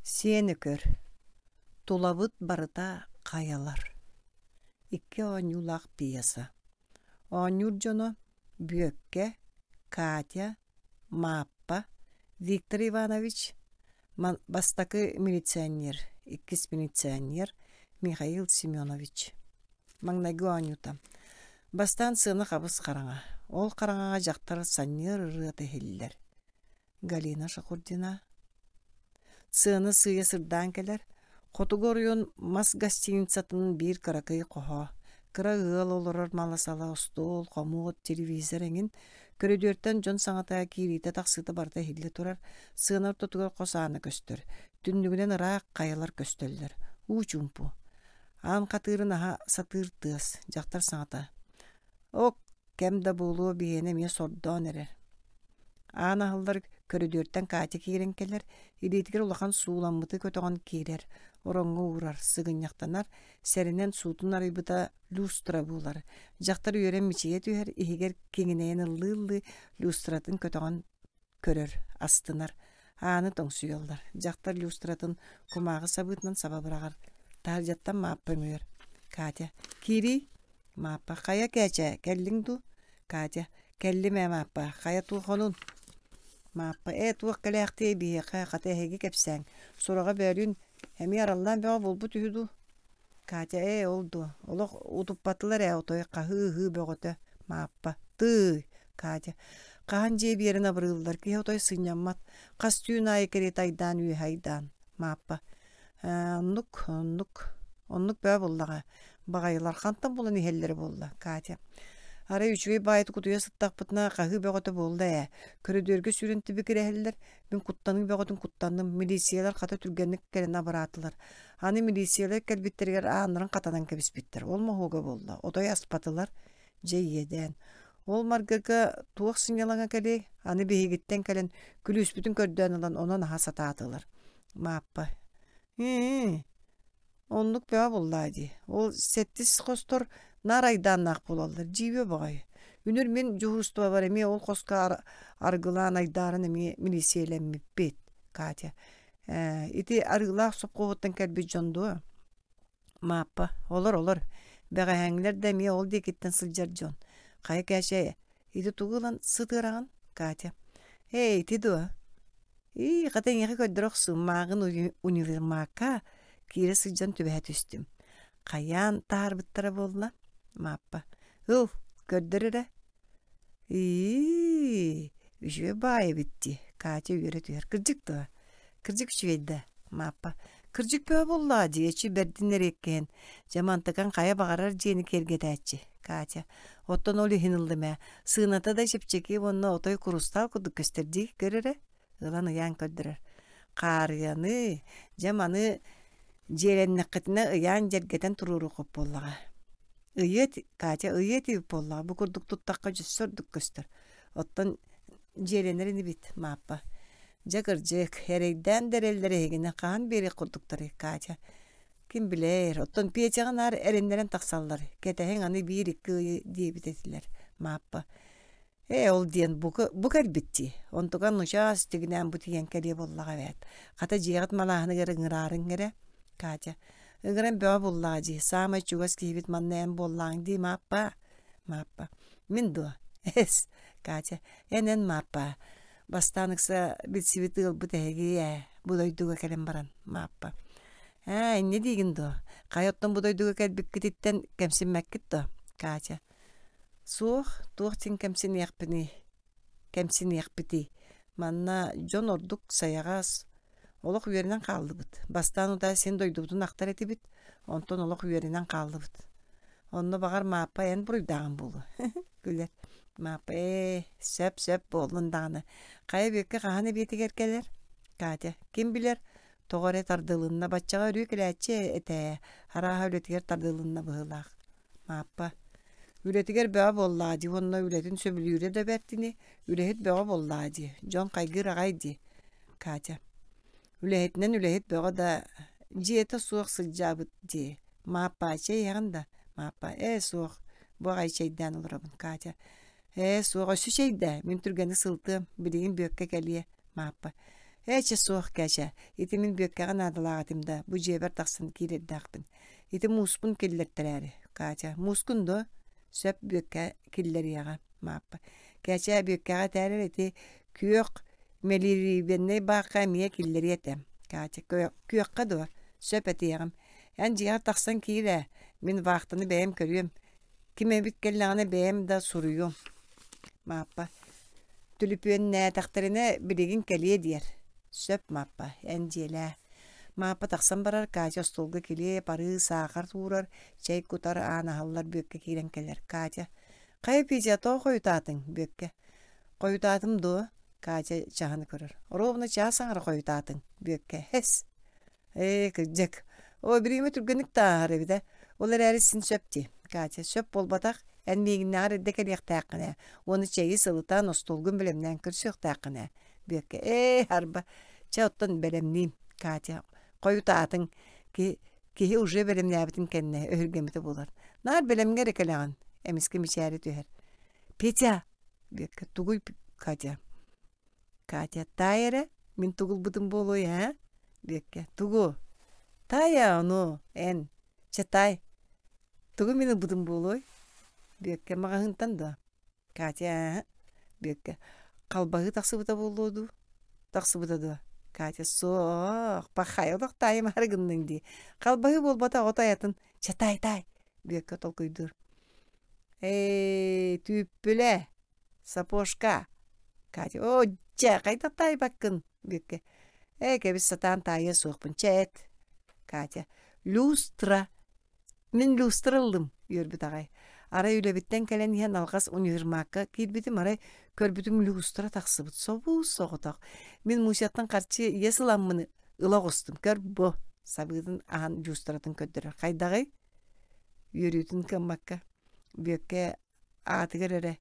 Сиэн Өкөр Тулабыт барыта хайалар Икки оонньуулаах пьеса Оонньуур дьоно Бүөккэ, Катя, Мааппа, Виктор Иванович, бастакы милиционер, иккис милиционер Михаил Семенович. Маҥнайгы оонньуута. Бастаан сыана хабыс хараҥа. Ол хараҥаҕа дьахтар санньыар ырыата иһиллэр. Галина Шахурдина Сыана сыыйа сырдаан кэлэр, хотугу оройуон мас гостиницатын биир кыракый хоһо, кыра ыал олорор мала-сала остуол, хомуот, телевизор эҥин, көрүдүөртэн дьон саҥата киириитэ-тахсыыта барыта иһиллэ турар, сыана ортотугар хос аана көстөр, түннүгүнэн ыраах хайалар көстөллөр, уу чуумпу. Аан хатыырын аһа сатыыр тыас, дьахтар саҥата Ок, кэм да буолуо биһиэнэ эмиэ сордоон эрэр. Аан аһыллар көрүдүөртэн Катя киирэн кэлэр, илиитигэр улахан сууламмыты көтөҕөн киирэр, ороҥҥо уурар, сыгынньахтанар, сэрэнэн суутун арыйбыта люстра буолар. Дьахтар үөрэн мичийэ түһэр, иһигэр киҥинэйэн ыллыы-ыллыы люстратын көтөҕөн көрөр, астынар. Ааны тоҥсуйаллар. Дьахтар люстратын кумааҕы сабыытынан саба быраҕар. Таһырдьаттан Мааппа үҥүөр. Катя: «Киириий?» Мааппа: «Хайа, Кээчэ, кэллиҥ дуу?» Катя: «Кэллим ээ, Мааппа. Хайа туох онун?» Мааппа: «Ээ, туох кэлээхтиэй биһиэхэ, хата эһиги кэпсээҥ. Сураҕа бөөлүүн эмиэ араллаан бөҕө буолбут үһү дуу?» Катя: «Ээ, ол дуо, олох утуппатылар ээ отой, хаһыы-ыһыы бөҕөтө». Мааппа: «Тыый!» Катя: «Хаһан дьиэ биэрэн абырыыллар, киһи отой сынньаммат, хас түүн аайы кэриэтэ айдаан үөһэ айдаан». Мааппа: «Ээ, оннук, оннук, оннук бөҕө буоллаҕа, баҕайылар хантан булан иһэллэрэ буолла?» Катя: «Арай үчүгэй баайытык утуйа сыттахпытына хаһыы бөҕөтө буолла ээ, көрүдүөргэ сүүрэн тибигирэһэллэр, мин куттаныы бөҕөтүн куттанным, милициялар хата түргэнник кэлэн абыраатылар. Аны милициялар кэлбиттэригэр ааннарын хатанан кэбиспиттэр. Ол моһуога буолла, отой аспатылар. Дьэ иэдээн. Ол Маргага туох сынньалаҥа кэлиэй, аны биһигиттэн кэлэн күлүүспүтүн көрдөөн ылан онон аһа сатаатылар. Мааппа «Ии, оннук бөҕө буоллаа дии. Ол сэттис хостор наар айдааннаах буолаллар, дьиибэ баҕайы. Үнүр мин дьуһуурустубабар эмиэ ол хоско аргылаан айдааран эмиэ милииссийэлэммиппит, Катя Ээ, ити арыылаах сопхуоһуттан кэлбит дьон дуо? Мааппа, олор, олор. Бэҕэһээҥҥилэр да эмиэ ол диэкиттэн сылдьар дьон. Хайа Кээчэ, ити тугу ылан сытыараҕын? Катя. Ээ, ити дуо? Ии, хата эйиэхэ көрдөрө охсуум, мааҕын универмагка киирэ сылдьан түбэһэ түстүм. Хайаан таһаарбыттара буолла? Мааппа. Ыл, көрдөр эрэ. Ии, үчүгэй баай эбит дии, Катя үөрэ түһэр. Кырдьык дуо? Кырдьык үчүгэй да, Мааппа. Кырдьык бөҕө буоллаҕа дии, эчи бэрдин эриэккэһин. Дьэ мантыкаҥ хайа баҕарар дьиэни киэргэтээччи, Катя. Оттон ол иһин ыллым ээ. Сыаната да чэпчэки уонна отой курустаал курдук көстөр дии, көр эрэ. Ылан ыйаан көрдөрөр. Хаарыйаны, дьэ маны дьиэлэннэххитинэ ыйаан дьэргэтэн туруоруоххут буоллаҕа. Ыйыа Катя ыйыа этибит буоллаҕа, бу курдук туттахха дьөссө ордук көстөр. Оттон дьиэлэнэр инибит, Мааппа. Дьэ кырдьык, эрэйдээн да эрэллэр эһигини хаһан биэриэх курдуктарый, Катя? Ким билээр, оттон Петяҕа наар эрэннэрэн тахсаллар, кэтэһиҥ аны биир-икки ыйы диэбит этилэр, Мааппа. Ээ, ол диэн бу, бу кэлбит дии. Онтукан нучаас тигинээн бу тиийэн кэлиэ буоллаҕа эбээт. Хата дьиэҕит малааһыныгар ыҥыраарыҥ эрэ, Катя. Ыҥыран бөҕө буллаҕа дии. Саамай чугас киһибит манна эн буоллааҥ дии, Мааппа. Мааппа. Мин дуо? Эс, Катя. Эн эн Мааппа. Бастаан ыкса билсибит ыалбыт эһиги ээ, бу дойдуга кэлэн баран, Мааппа. Ээ, инньэ диигин дуо? Хайа оттон бу дойдуга кэлбиккититтэн кэмсиммэккит дуо? Катя. Суох, туох син кэмсиниэхпиний, кэмсиниэхпитий. Манна дьон ордук сайаҕас, олох үөрэнэн хааллыбыт. Бастаан утаа син дойдубутун ахтар этибит, онтон олох үөрэнэн хааллыбыт. Онно баҕар Мааппа эн буруйдааҕын буолуо, күлэр. Мааппа ээ, сөп-сөп буоллун даҕаны. Хайа Бүөккэ хаһан эбиэтигэр кэлэр? Катя, ким билэр, тоҕо эрэ тардылынна, баччаҕа өрүү кэлээччи этэ ээ, арааһа үлэтигэр тардылынна быһыылаах. Мааппа үлэтигэр бөҕө буоллаҕа дии уонна үлэтин сөбүлүүрэ да бэрт ини, үлэһит бөҕө буоллаҕа дии, дьон хайгыыр аҕай дии. Катя үлэһитинэн үлэһит бөҕө да, дьиэтэ суох сылдьабыт дии. Мааппаа чэй иһэҕин да? Мааппа ээ суох, бу аҕай чэйдээн олоробун. Катя ээ суох, өссө чэйдээ, мин түргэнник сылтыам, билигин Бүөккэ кэлиэ. Мааппа. Ээ чэ суох Кэчэ, ити мин Бүөккэҕэ наадалаах этим да, бу дьиэбэр тахсан киирэрдээхпин. Ити мууспун киллэртэрээри. Катя, муускун дуо? Сөп Бүөккэ киллэриэҕэ. Мааппа. Кэчэ Бүөккэҕэ этээрэр ити күөх мэлиирибэннэй баахха эмиэ киллэриэ этэ. Катя, күөххэ дуо? Сөп этиэҕим. Эн дьиэҕэр тахсан киир ээ, мин вахтаны бэйэм көрүөм. Ким эбит кэллэҕинэ бэйэм да суруйуом. Мааппа, түлүпүөннээтэхтэринэ билигин кэлиэ диэр. Сөп, Мааппа, эн дьиэлээ. Мааппа тахсан барар, Катя остуолга килиэп, арыы, саахар уурар, чэй кутар, аан аһыллар Бүөккэ киирэн кэлэр. Катя, хайа Петя, тоҕо хойутаатыҥ? Бүөккэ, хойутаатым дуо? Катя чаһыны көрөр. Ровно чаас аҥара хойутаатыҥ. Бүөккэ, һэс. Ээ, кырдьык. Оо, бириэмэ түргэнник да ааһар эбит ээ. Ол эрээри син сөп дии. Катя, сөп буолбатах. Эн миигиннээҕэр эрдэ кэлиэхтээххин ээ. Уонна чэйи сылытан, остуолгун бэлэмнээн көрсүөхтээххин ээ. Бүөккэ, ээ, арба. Чэ, оттон бэлэмниим. Катя, хойутаатыҥ. Киһи, киһи уже бэлэмнээбитин кэннэ өһүргэммитэ буолар. Наар бэлэмҥэ эрэ кэлэҕин. Эмискэ мичээрэ түһэр. Петя! Бүөккэ, тугуй, Катя? Катя, таай эрэ, мин тугу ылбытым буолуой, ээ? Бүөккэ, тугу? Таай ону, эн. Чэ, таай. Тугу мин ылбытым буолуой? Бүөккэ, маҕаһыынтан дуо? Катя, ээ. Бүөккэ, халбаһыы тахсыбыта буолуо дуу? Тахсыбыта дуо? Катя, суох, пахай, олох таайымаары гынныҥ дии. Халбаһыы буолбатах, ото айатын. Чэ, таай, таай. Бүөккэ толкуйдуур. Ээ, түүппүлэ, Сапожка. Катя, оо, дьэ, хайдах таайбаккын? Бүөккэ. Ээ, кэбис сатаан таайыа суохпун, чэ эт. Катя, люстра. Мин люстра ыллым, үөрбүт аҕай. Арай үлэбиттэн кэлэн иһэн алҕас универмагка киирбитим, арай көрбүтүм люстра тахсыбыт, собус-соҕотох. Мин Мусяттан харчы иэс ыламмын ыла оҕустум, көр бу. Сабыытын аһан люстратын көрдөрөр. Хайдаҕый? Үөрүүтүн кыаммакка. Бүөккэ Аатыгар эрэ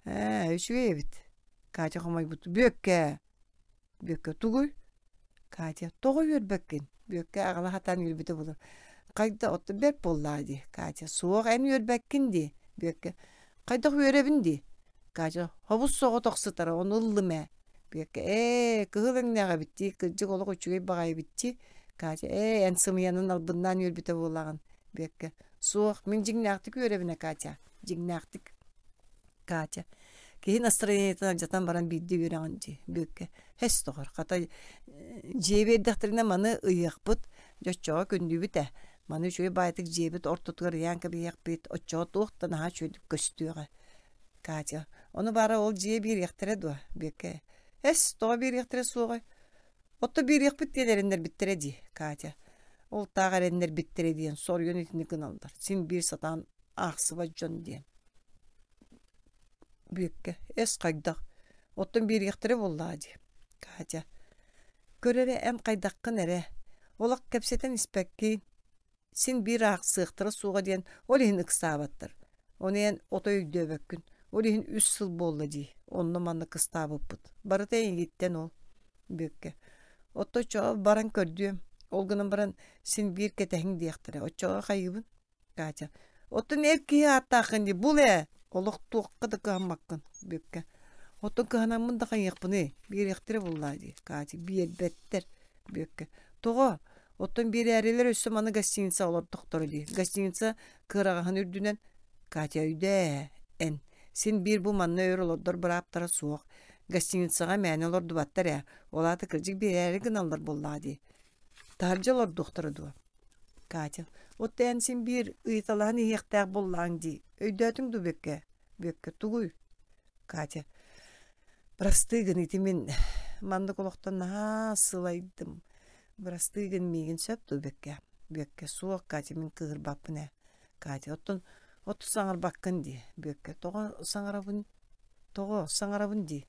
«Ээ, үчүгэй эбит» Катя хомойбут «Бүөккээ!» Бүөккэ «Тугуй?» Катя «Тоҕо үөрбэккин?» Бүөккэ аҕала сатаан үөрбүтэ буолар «Хайда оттон бэрт буоллаҕа дии» Катя «Суох, эн үөрбэккин дии» Бүөккэ «Хайдах үөрэбин дии?» Катя «Хобус соҕотох сытара, ону ыллым ээ» Бүөккэ «Ээ, кыһыл өҥнөөх эбит дии, кырдьык олох үчүгэй баҕайы эбит дии» Катя «Ээ, эн сымыйанан албыннаан үөрбүтэ буолаҕын» Бүөккэ Суох, мин дьиҥнээхтик үөрэбинэ, Катя, дьиҥнээхтик. Катя, киһи настроениетын алдьатан баран биирдэ үөрэҕин дии, Бүөккэ. Һэс доҕор, хата дьиэ биэрдэхтэринэ маны ыйыахпыт, дьэ оччоҕо күндүбүт ээ. Маны үчүгэй баайытык дьиэбит ортотугар ыйаан кэбиһиэхпит, оччоҕо туох да наһаа үчүгэйдик көстүөҕэ. Катя, ону баара ол дьиэ биэриэхтэрэ дуо? Бүөккэ, эс, тоҕо биэриэхтэрэ суоҕай? Отто биэриэхпит диэн эрэннэрбиттэрэ дии, Катя. Ол таах эрэннэрбиттэрэ диэн соруйан итини гыналлар. Син биир сатаан аахсыбат дьон диэн. Бүөккэ, эс хайдах? Оттон биэриэхтэрэ буоллаҕа дии, Катя. Көр эрэ, эн хайдаххын эрэ. Олох кэпсэтэн испэккин. Син биир аахсыахтара суоҕа диэн ол иһин ыксаабаттар. Ону эн отой өйдөөбөккүн. Ол иһин үс сыл буолла дии, онно-манна кыстаабыппыт. Барыта эйигиттэн ол. Бүөккэ. Отто оччоҕо баран көрдүөм. Ол гынан баран син биир кэтэһиҥ диэхтэрэ. Оччоҕо хайыыбын? Катя. Оттон эр киһи ааттааххын дии, бул ээ! Олох туохха да кыһаммаккын, Бүөккэ. Оттон кыһанаммын да хайыахпыный? Биэриэхтэрэ буоллаа дии, Катя. Биэрбэттэр, Бүөккэ. Тоҕо? Оттон биэрээрилэр өссө маны гостиница олордохторо дии. Гостиница кыараҕаһын үрдүнэн Катя өйдөө эн. Син биир бу манна өр олордор бырааптара суох. Гостиницаҕа мээнэ олордубаттар ээ. Ол аата кырдьык биэрээри гыналлар буоллаҕа дии. Таһырдьа олордуохтара дуо? Катя, вот эн син биир ыйыталаһан иһиэхтээх буоллаҕыҥ дии. Өйдөөтүҥ дуу Бүөккэ? Бүөккэ, тугуй? Катя, бырастыы гын ити мин маннык олохтон наһаа сылайдым. Бырастыы гын миигин сөп дуу Бүөккэ? Бүөккэ, суох, Катя, мин кыыһырбаппын ээ. Катя, оттон отту саҥарбаккын дии. Бүөккэ, тоҕо саҥарабын? Тоҕо саҥарабын дии?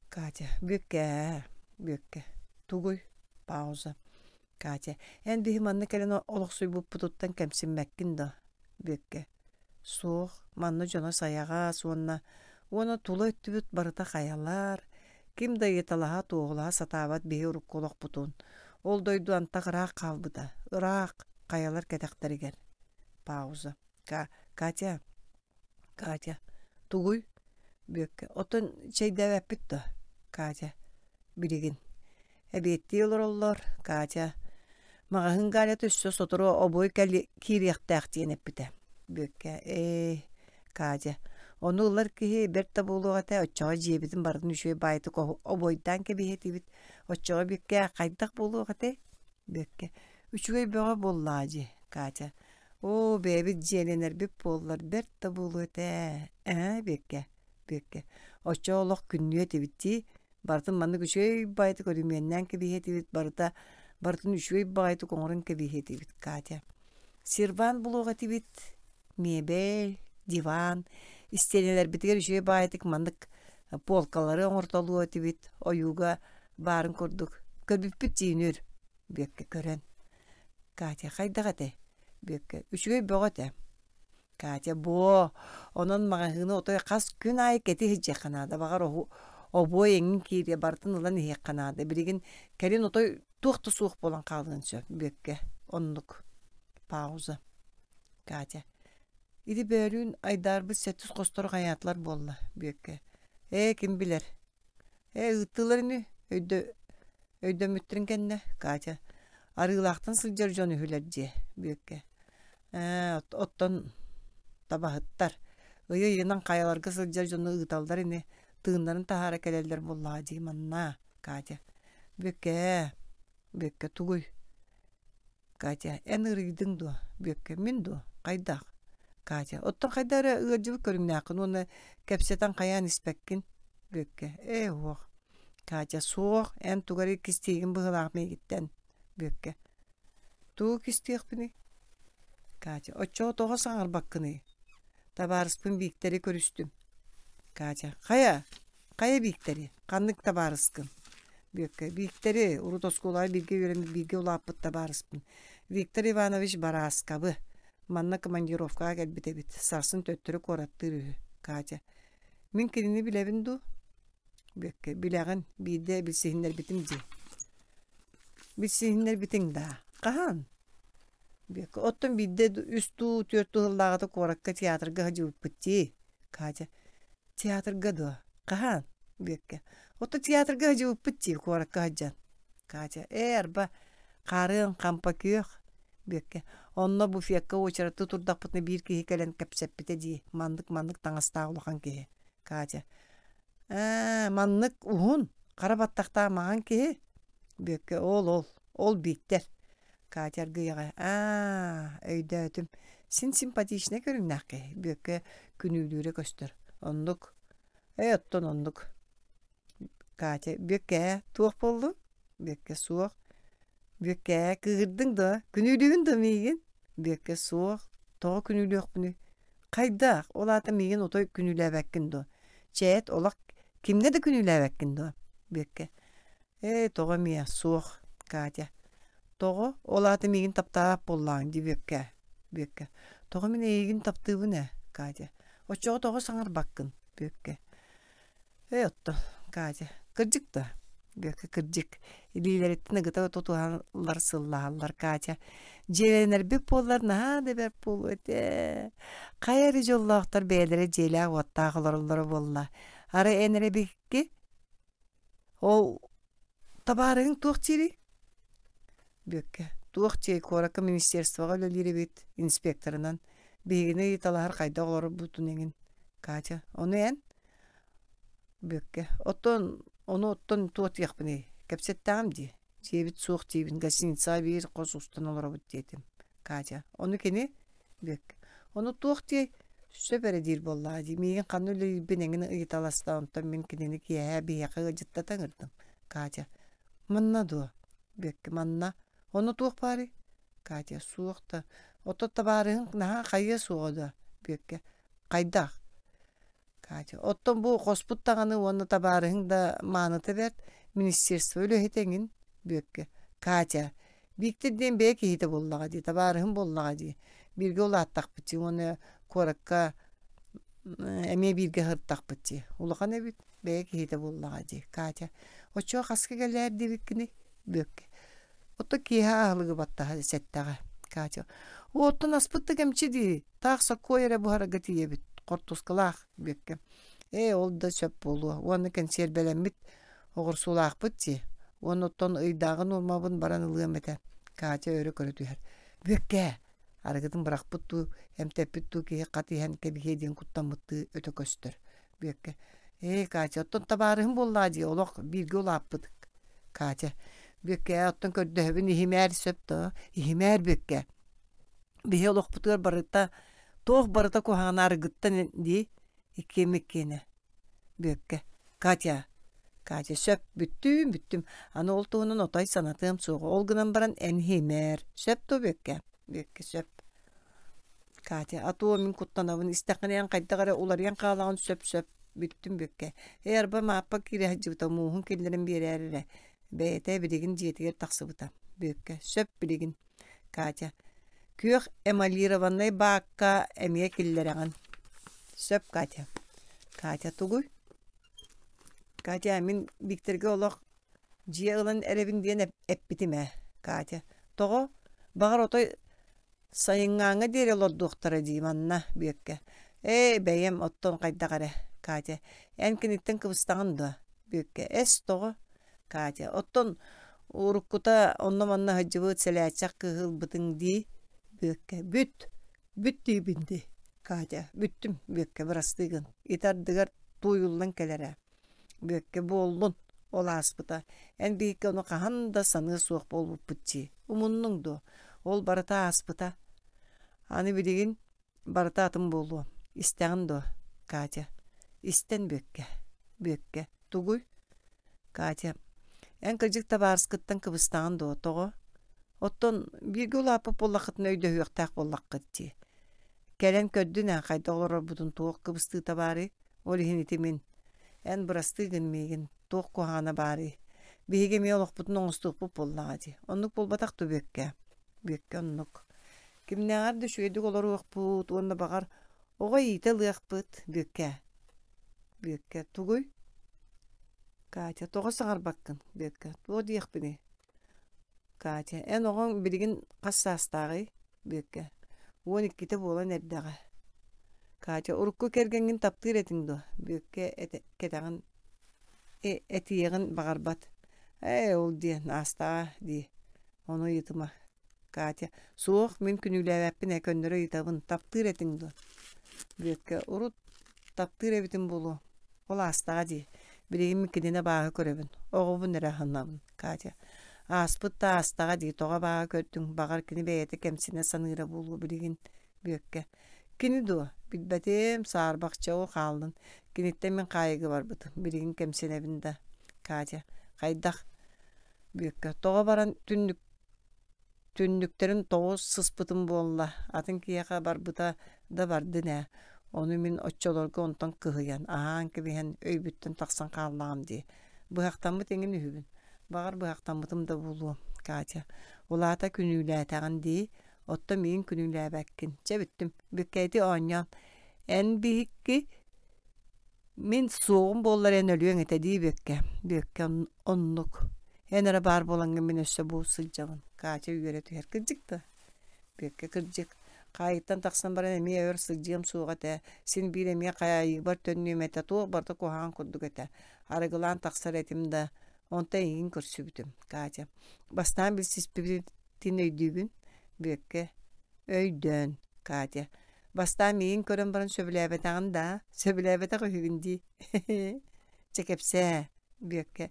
Катя, Бүөккэ, Бүөккэ, тугуй? Пауза. Катя, эн биһи манна кэлэн олохсуйбуппутуттан кэмсиммэккин да? Бүөккэ, Суох, манна дьоно сайаҕас уонна уонна тула өттүбүт барыта хайалар, ким да ыйыталаһа, туоһулаһа сатаабат биһи урукку олохпутун. Ол дойду антах ыраах хаалбыта, ыраах, хайалар кэтэхтэригэр. Пауза. Катя, Катя, тугуй? Бүөккэ, оттон чэйдээбэппит дуо? Катя. Билигин. Эбиэттии олороллор, Катя. Маҕаһыын Галята өссө сотору обуой киириэхтээх диэн эппитэ. Бүөккэ, ээ, Катя, ону ылар киһи бэрт да буолуох этэ, оччоҕо дьиэбитин барытын үчүгэй баайытык обуойдаан кэбиһиэ этибит. Оччоҕо Бүөккэ хайдах буолуох этэй? Бүөккэ, үчүгэй бөҕө буоллаҕа дии, Катя. Оо, бэйэбит дьиэлэнэрбит буоллар бэрт да буолуо этэ ээ, Бүөккэ, Бүөккэ. Оччоҕо олох күннүө этибит дии. Барытын маннык үчүгэй баҕайытык өрөмүөннээн кэбиһиэ этибит, барыта барытын үчүгэй баҕайытык оҥорон кэбиһиэ этибит, Катя. Сервант булуох этибит, миэбэл, диван, истиэнэлэрбитигэр үчүгэй баҕайытык маннык полкалары оҥортолуо этибит, ойууга баарын курдук. Көрбүппүт дьиинүр, Бүөккэ көрөн. Катя хайдах этэй? Бүөккэ үчүгэй бөҕө этэ. Катя буо, онон маҕаһыыны отой хас күн аайы кэтии сылдьыахха наада, баҕар обуой эҥин киириэ, барытын ылан иһиэххэ наада. Билигин кэлин отой туох да суох буолан хаалыан сөп, Бүөккэ. Оннук. Пауза. Катя. Ити бөөлүүн айдаарбыт сэттис хостору хайаатылар буолла, Бүөккэ. Ээ, ким билэр. Ээ, ыыттылар ини, өйдө өйдөммүттэрин кэннэ, Катя, арыылаахтан сылдьар дьон үһүлэр дьиэ, Бүөккэ. Ээ, оттон табаһыттар ыйы-ыйынан хайаларга сылдьар дьону ыыталлар ини, тыыннарын таһаара кэлэллэр буоллаҕа дии манна, Катя. Бүөккэ-ээ, Бүөккэ тугуй? Катя, эн ыарыйдыҥ дуо? Бүөккэ, мин дуо? Хайдах? Катя, оттон хайдах эрэ ыалдьыбыт көрүҥнээххин уонна кэпсэтэн хайаан испэккин? Бүөккэ, ээ уох. Катя, суох, эн тугу эрэ кистиигин быһыылаах миигиттэн. Бүөккэ, тугу кистиэхпиний? Катя, оччоҕо тоҕо саҥарбаккыный? Табаарыспын Бииктэри көрүстүм. Катя, хайа, Хайа Бииктэри? Ханнык табаарыскын? Бүөккэ Бииктэри, урут оскуолаҕа бииргэ үөрэммит бииргэ улааппыт табаарыспын. Виктор Иванович Барааскабы. Манна командировкаҕа кэлбит эбит. Сарсын төттөрү куораттыыр үһү. Катя. Мин кинини билэбин дуу? Бүөккэ Билэҕин, биирдэ билсиһиннэрбитим дии. Билсиһиннэрбитиҥ даа? Хаһан? Бүөккэ Оттон биирдэ үс дуу, түөрт дуу сыллааҕыта куоракка театрга сылдьыбыппыт дии. Катя Театрга дуо? Хаһан? Бүөккэ. Ото театрга сылдьыбыппыт дии, куоракка сылдьан. Катя. Ээ, арба, хаарыан хампа күөх. Бүөккэ. Онно буфекка уочараттыы турдахпытына биир киһи кэлэн кэпсэппитэ дии, маннык-маннык таҥастаах улахан киһи. Катя. Ээ, маннык уһун, хара баттахтаах маҥан киһи. Бүөккэ. Ол-ол, ол Бииктэр. Катя аргыйаҕа аа өйдөөтүм син симпатичнай көрүҥнээх киһи Бүөккэ күнүүлүүрэ көстөр оннук ээ оттон оннук Катя Бүөккээ туох буоллуҥ Бүөккэ суох Бүөккээ кыыһырдыҥ дуо күнүүлүүгүн дуо миигин Бүөккэ суох тоҕо күнүүлүөхпүнүй хайдах ол аата миигин отой күнүүлээбэккин дуо чээт олох кимҥэ да күнүүлээбэккин дуо Бүөккэ Ээ, тоҕо эмиэ суох, Катя. Тоҕо? Ол аата миигин таптаабат буоллаҕыҥ дии Бүөккэ. Бүөккэ. Тоҕо мин эйигин таптыыбын ээ, Катя. Оччоҕо тоҕо саҥарбаккын, Бүөккэ. Ээ, оттон, Катя. Кырдьык да? Бүөккэ кырдьык. Илиилэриттэн ыгыта тутуһаллар, сыллаһаллар, Катя. Дьиэлэнэрбит буоллар наһаа да бэрт буолуо этэ. Хайа эрэ дьоллоохтор бэйэлэрэ дьиэлээх-уоттаах олороллоро буолла. Арай эн эрэ биһикки Ол табаарыһыҥ туох диирий? Бүөккэ туох диэй куоракка министерствоҕа үлэлиир эбит инспекторынан биһигини ыйыталаһар хайдах олорорбутун эҥин Катя ону эн Бүөккэ оттон ону оттон туох диэхпиний кэпсэттэҕим дии дьиэбит суох диибин гостиницаҕа биир хос устан олоробут диэтим Катя ону кини Бүөккэ ону туох диэй сөп эрэ диир буоллаҕа дии миигин ханна үлэлиирбин эҥин ыйыталаста онтон мин кинини киэһэ биһиэхэ ыалдьыттата ыҥырдым Катя манна дуо Бүөккэ манна ону туох баарый Катя суох да оттон табаарыһыҥ наһаа хайыа суоҕа дуо Бүөккэ хайдах Катя оттон бу хоспут даҕаны уонна табаарыһыҥ да мааныта бэрт министерство үлэһитэ эҥин Бүөккэ Катя Бииктэр диэн бэйэ киһитэ буоллаҕа дии табаарыһым буоллаҕа дии бииргэ улааттахпыт дии уонна куоракка эмиэ бииргэ сырыттахпыт дии улахан эбит бэйэ киһитэ буоллаҕа дии Катя оччоҕо хаска кэлээр диэбиккиний Бүөккэ Оттон киэһэ аһылыгы баттаһа сэттэҕэ Катя Оттон аспыт да кэмчи дии таах соккуой эрэ буһарарга тиийэбит хортуускалаах Бүөккэ Ээ ол да сөп буолуо уонна кэнсиэрбэлэммит. Оҕурсуулаахпыт дии. Уонна оттон ыйдааҕы нуормабын баран ылыам этэ. Катя өрө көрө түһэр. Бүөккээ! Арыгытын бырахпыт дуу, эмтэппит дуу киһи хат иһэн кэбиһиэ диэн куттаммыттыы өтө көстөр. Бүөккэ. Ээ, Катя, оттон табаарыһым буоллаа дии, олох бииргэ улааппыт. Катя. Бүөккээ, оттон көрдөһөбүн иһимээр сөп доо, иһимээр Бүөккэ. Биһи олохпутугар барыта, туох барыта куһаҕана арыгыттан дии, иккиэн иккиэнэ. Бүөккэ. Катя. Катя, сөп, бүттүүм, бүттүм. Аны ол туһунан отой санатыам суоҕа. Ол гынан баран эн иһимээр. Сөп дуо, Бүөккэ? Бүөккэ, сөп. Катя, а то мин куттанабын, истэххинэ эн хайдах эрэ уларыйан хаалаҕын сөп-сөп, бүттүм Бүөккэ. Ээ, арба Мааппа киирэ сылдьыбыта, мууһун киллэрэн биэрээр эрэ. Бэйэтэ билигин дьиэтигэр тахсыбыта. Бүөккэ, сөп билигин. Катя, күөх эмалированнай баакка эмиэ киллэрэҕин. Сөп, Катя. Катя тугуй? Катя, мин Викторга олох дьиэ ылан эрэбин диэн эппитим ээ. Катя, тоҕо? Баҕар отой Сайыҥҥааҥҥа диэри олордуохтара дии манна, Бүөккэ. Ээ, бэйэм, оттон хайдах эрэ, Катя. Эн киниттэн кыбыстаҕын дуо? Бүөккэ. Эс, тоҕо? Катя. Оттон уруккута онно-манна сылдьыбыт сэлээччэх кыыһы ылбытыҥ дии? Бүөккэ. Бүт! Бүт диибин дии. Катя. Бүттүм, Бүөккэ, бырастыы гын. Ити ардыгар тууйуллан кэлэр ээ. Бүөккэ буоллун, ол ааспыта. Эн биһикки ону хаһан да саныа суох буолбуппут дии. Умуннуҥ дуо? Ол барыта ааспыта. Аны билигин барыта атын буолуо. Истэҕин дуо, Катя? Истэн Бүөккэ. Бүөккэ. Тугуй? Катя. Эн кырдьык табаарыскыттан кыбыстаҕын дуо? Тоҕо? Оттон бииргэ улааппыт буоллаххытына өйдөһүөхтээх буоллаххыт дии. Кэлэн көрдүн ээ хайдах олорорбутун туох кыбыстыыта баарый? Ол иһин ити мин. Эн бырастыы гын миигин, туох куһаҕана баарый? Биһиги эмиэ олохпутун оҥостуохпут буоллаҕа дии. Оннук буолбатах дуо Бүөккэ? Бүөккэ оннук. Кимнээҕэр да үчүгэйдик олоруохпут уонна баҕар оҕо иитэ ылыахпыт, Бүөккэ. Бүөккэ тугуй? Катя, тоҕо саҥарбаккын? Бүөккэ, туох диэхпиний? Катя, эн оҕоҥ билигин хас саастааҕый? Бүөккэ, 12-тэ буолан эрдэҕэ. Катя, урукку кэргэҥҥин таптыыр этиҥ дуо? Бүөккэ кэтэҕин этиэҕин баҕарбат. Ээ, ол диэн аастаҕа дии. Ону ыйытыма. Катя, суох, мин күнүүлээбэппин ээ, көннөрү ыйытабын. Таптыыр этиҥ дуо? Бүөккэ, урут таптыыр эбитим буолуо. Ол аастаҕа дии. Билигин мин кинини абааһы көрөбүн. Оҕобун эрэ аһынабын. Катя, ааспыт да аастаҕа дии, тоҕо абааһы көрдүҥ? Баҕар, кини бэйэтэ кэмсинэ саныыра буолуо билигин. Бүөккэ, кини дуо? Билбэтим, саарбахча ол хааллын. Киниттэн мин хаайыыга барбытым. Билигин кэмсинэбин да. Катя, хайдах? Бүөккэ, тоҕо баран түннүк Түннүктэрин тоҕо сыспытым буолла, атын киһиэхэ барбыта да бардын ээ, ону мин оччолорго онтон кыһыйан, аһаан кэбиһэн өйбүттэн тахсан хааллаҕым дии. Быһахтаммыт эҥин үһүбүн. Баҕар быһахтаммытым да буолуо, Катя. Ол аата күнүүлээтэҕин дии, оттон миигин күнүүлээбэккин. Чэ бүттүм, бүккэйти оонньоон. Эн биһикки Мин суоҕум буоллар эн өлүөҥ этэ дии Бүөккэ. Бүөккэ оннук. Эн эрэ баар буолаҥҥын мин өссө бу сылдьабын. Катя үөрэ түһэр. Кырдьык да? Бүөккэ кырдьык. Хаайыттан тахсан баран эмиэ өр сылдьыам суоҕа этэ. Син биир эмиэ хаайыыбар төннүөм этэ. Туох барыта куһаҕан курдук этэ. Арыгылаан тахсар этим да. Онтон эйигин көрсүбүтүм. Катя. Бастаан билсиспитин өйдүүбүн. Бүөккэ. Өйдөөн, Катя. Бастаан миигин көрөн баран сөбүлээбэтэҕин даа? Сөбүлээбэтэх үһүгүн дии. Чэ кэпсээ, Бүөккэ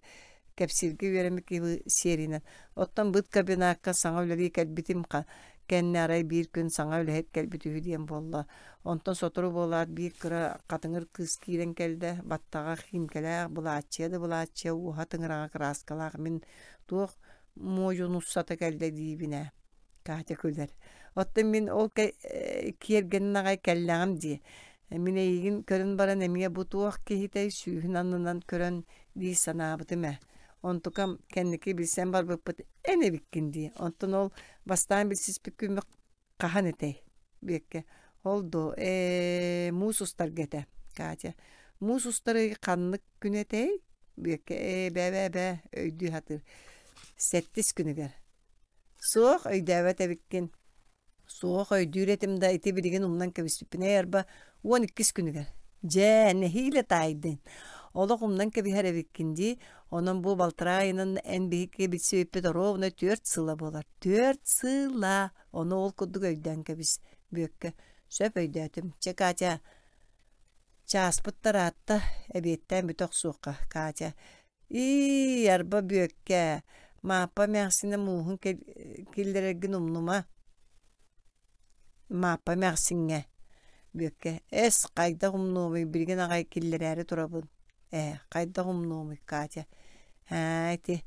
кэпсииргэ үөрэммит киһи сиэринэн. Оттон быт кабинакка саҥа үлэлии кэлбитим кэннэ арай биир күн саҥа үлэһит кэлбит үһү диэн буолла. Онтон сотору буолаат биир кыра хатыҥыр кыыс киирэн кэллэ, баттаҕа хиимкэлээх, былааччыйа да былааччыйа, уоһа тыҥыраҕа кырааскалаах мин туох муодьунуссата кэллэ диибин ээ. Катя күлэр. Оттон мин ол киэргэнин аҕай кэллэҕим дии. Мин эйигин көрөн баран эмиэ бу туох киһитэй сүүһүн аннынан көрөн дии санаабытым ээ. Онтукам кэнники билсэн барбыппыт эн эбиккин дии. Онтон ол бастаан билсиспит күммүт хаһан этэй? Бүөккэ. Ол дуо, ээ, муус устарга этэ. Катя. Муус устар ый ханнык күн этэй? Бүөккэ ээ, бээ-бээ-бээ, өйдүү сатыыр. Сэттис күнүгэр. Суох, өйдөөбөт эбиккин. Суох, өйдүүр этим да, ити билигин умнан кэбиспиппин. Ээ, арба, 12-ис күнүгэр. Дьэ, нэһиилэ таайдын. Олох умнан кэбиһэр эбиккин дии. Онон бу балтараа ыйынан эн биһикки билсибиппит оруобуна түөрт сыла буолар. Түөрт сыла! Ону ол курдук өйдөөн кэбис, Бүөккэ. Сөп өйдөөтүм. Чэ, Катя, чааспыт тараатта, эбиэттээн бүтэ охсуохха, Катя. Ии, арба Бүөккэ, Мааппа эмээхсинэ мууһун киллэрэргин умнума. Мааппа эмээхсиҥҥэ Бүөккэ «Эс, хайдах умнуомуй, билигин аҕай киллэрээри турабын» «Ээ, хайдах умнуомуй, Катя, ээ, ити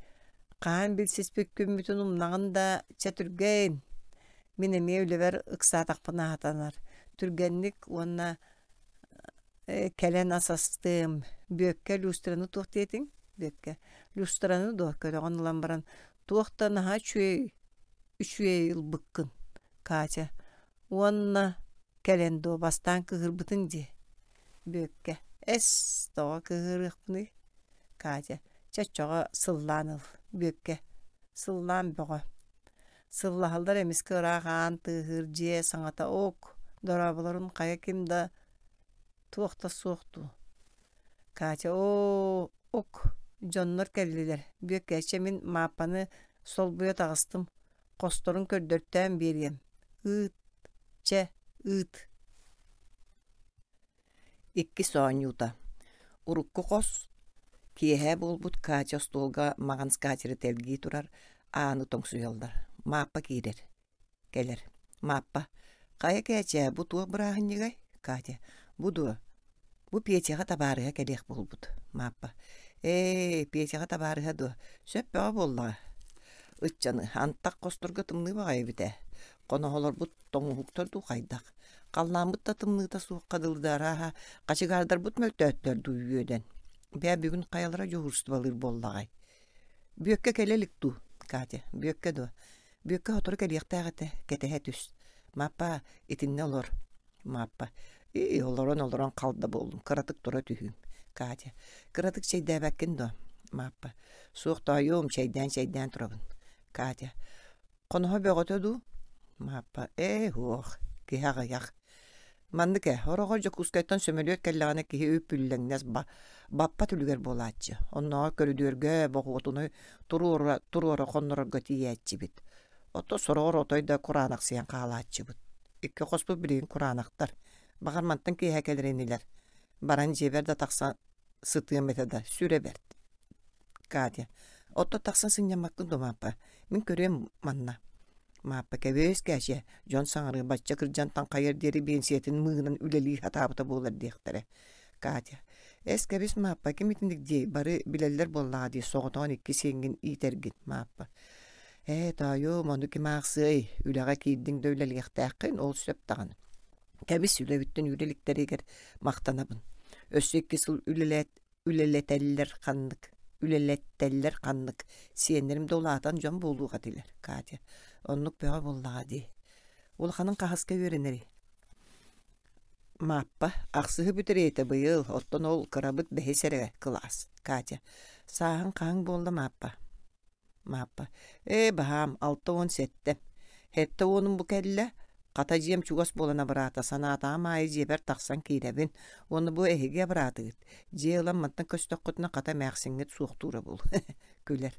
хаһан билсиспит күммүтүн умнаҕын да, чэ түргэн, мин эмиэ үлэбэр ыксаатахпына сатанар, түргэнник уонна кэлэн ас астыам, Бүөккэ люстраны туох диэтиҥ?» Бүөккэ «Люстраны дуо, көрөҕүн ылан баран, туох да наһаа үчүгэй үчүгэй ылбыккын, Катя уонна кэлэн дуо бастаан кыыһырбытыҥ дии Бүөккэ эс тоҕо кыыһырыахпыный Катя чэ оччоҕо сыллаан ыл Бүөккэ сыллаан бөҕө Сыллаһаллар эмискэ ыраах аан тыаһыыр дьиэ саҥата ок дорооболорун хайа ким да туох да суох дуу Катя оо ок дьоннор кэллилэр Бүөккэ чэ мин Мааппаны солбуйа таҕыстым Хосторун көрдөртөөн биэриэм, ыыт, чэ, ыыт Иккис оонньуута Урукку хос киэһэ буолбут Катя остуолга маҥан скатеры тэлгии турар, ааны тоҥсуйаллар. Мааппа киирэр, кэлэр. Мааппа: «Хайа Кээчээ, бу туох бырааһынньыгай?» Катя: «Бу дуо? Бу Петяҕа табаарыһа кэлиэх буолбут» Мааппа: «Ээ, Петяҕа табаарыһа дуо? Сөп бөҕө буоллаҕа. Ыччаны, антах хосторго тымныы баҕайы эбит ээ. Хоноһолорбут тоҥуһуктар дуу хайдах? Халлааммыт да тымныыта суохха дылы да арааһа, хачыгаардарбыт мөлтөөттөр дуу үөдэн. Бээ бүгүн хайалара дьуһуурустубалыыр буоллаҕай? Бүөккэ кэлэ илик дуу, Катя, Бүөккэ дуо? Бүөккэ сотору кэлиэхтээх этэ, кэтэһэ түс. Мааппаа, итиннэ олор. Мааппа, ии, олорон-олорон хал да буоллум, кыратык тура түһүүм. Катя, кыратык чэйдээбэккин дуо? Мааппа, суох тоойуом, чэйдээн-чэйдээн турабын. Катя, хоноһо бөҕөтө дуу? Мааппа, ээ, суох, киһи аҕыйах. Маннык ээ, сороҕор Дьокуускайтан сөмөлүөт кэллэҕинэ киһи үп-үллэҥнэс баппат үлүгэр буолааччы. Оннооҕор көрүдүөргэ боҕуотунай туруора, туруора хоннорорго тиийээччибит. Ото сороҕор отой да кураанахсыйан хаалааччыбыт. Икки хоспут билигин кураанахтар. Баҕар мантан киэһэ кэлэр инилэр. Баран дьиэбэр да тахсан сытыам этэ да, сүрэ бэрт. Катя, отто тахсан сынньаммаккын дуо, Мааппа? Мин көрүөм манна. Мааппа кэбиэс кээчэ, дьон саҥарыы бачча кырдьан таҥхайар диэри биэнсийэтин мыынан үлэлии сатаабыта буолар диэхтэрэ. Катя, эс кэбис Мааппа, ким итинник диэй, бары билэллэр буоллаҕа дии, соҕотоҕун икки сиэҥҥин иитэргин, Мааппа. Ээ, тоойуом, ону ким аахсыай, үлэҕэ киирдиҥ да үлэлиэхтээххин, ол сөп даҕаны. Кэбис, үлэбиттэн үүрэ иликтэригэр махтанабын. Өссө икки сыл үлэлээт үлэлэтэллэр ханнык, үлэлэттэллэр ханнык, сиэннэрим да улаатан дьон буолуох этилэр, Катя. Оннук бөҕө буоллаҕа дии. Улаханын хаһыска үөрэнэрий? Мааппа, ахсыһы бүтэриэтэ быйыл, оттон ол кырабыт бэһис эрэ кылаас. Катя, сааһыҥ хаһыҥ буолла Мааппа? Мааппа, ээ, баһаам, 67. Сэттэ уонум бу кэллэ, хата дьиэм чугас буолан абыраата, санаатаҕым аайы дьиэбэр тахсан киирэбин. Уонна бу эһиги абыраатыгыт. Дьиэ ылан мантан көстөххүтүнэ хата эмээхсиҥҥит суохтуура буолуо, күлэр.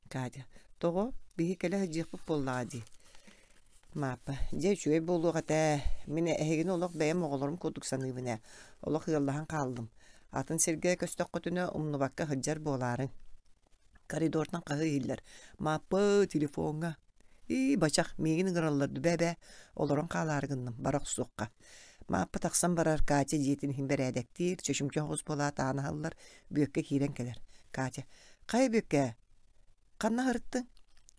Катя, тоҕо? Биһи кэлэ сылдьыахпыт буоллаҕа дии. Мааппа, дьэ үчүгэй буолуох этэ. Мин эһигини олох бэйэм оҕолорум курдук саныыбын ээ. Олох ыаллаһан хааллым. Атын сиргэ көстөххүтүнэ умнубакка сылдьар буолаарыҥ. Коридортан хаһыы иһиллэр: «Мааппы, телефоҥҥа!» «Ии, бачах, миигин ыҥыраллар дуу, бээ-бээ, олорон хаалаары гынным, бара охсуохха» Мааппа тахсан барар, Катя дьиэтин иһин бэрээдэктиир, чочумча оҕус буолаат аан аһыллар, Бүөккэ киирэн кэлэр. Катя: «Хайа, Бүөккэ, ханна сырыттыҥ?»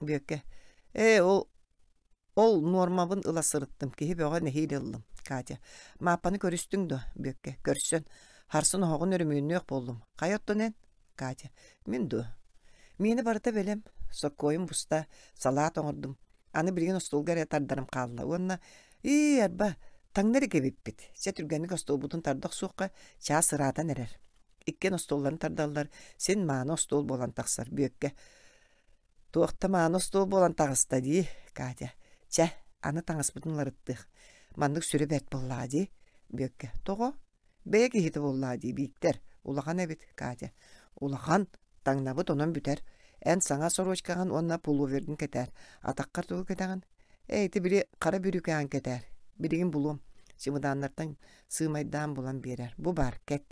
Бүөккэ: «Ээ, ол Ол нуормабын ыла сырыттым, киһи бөҕө нэһиилэ ыллым. Катя, Мааппаны көрүстүҥ дуо? Бүөккэ, көрсөн. Харсын оһоҕун өрөмүөннүөх буоллум. Хайа оттон эн? Катя, мин дуо? Миэнэ барыта бэлэм. Соккуойум буста, салаат оҥордум. Аны билигин остуолга эрэ тардарым хаалла уонна ии, арба, таҥна эрэ кэбиппит. Чэ, түргэнник остуолбутун тарда охсуохха, чаас ыраатан эрэр. Иккиэн остуолларын тардаллар, син мааны остуол буолан тахсар. Бүөккэ, Туох да мааны остуол буолан таҕыста дии, Катя. Чэ, аны таҥаспытын уларыттыах. Маннык сүрэ бэрт буоллаҕа дии, Бүөккэ. Тоҕо? Бэйэ киһитэ буоллаҕа дии, Бииктэр. Улахан эбит, Катя. Улахан, таҥнабыт онон бүтэр. Эн саҥа сорочкаҕын уонна пуловергын кэтээр. Атаххар тугу кэтэҕин? Ээ, ити били хара бүрүүкэҕин кэтээр. Билигин булуом. Чымыдааннартан сыымайдаан булан биэрэр. Бу баар, кэт.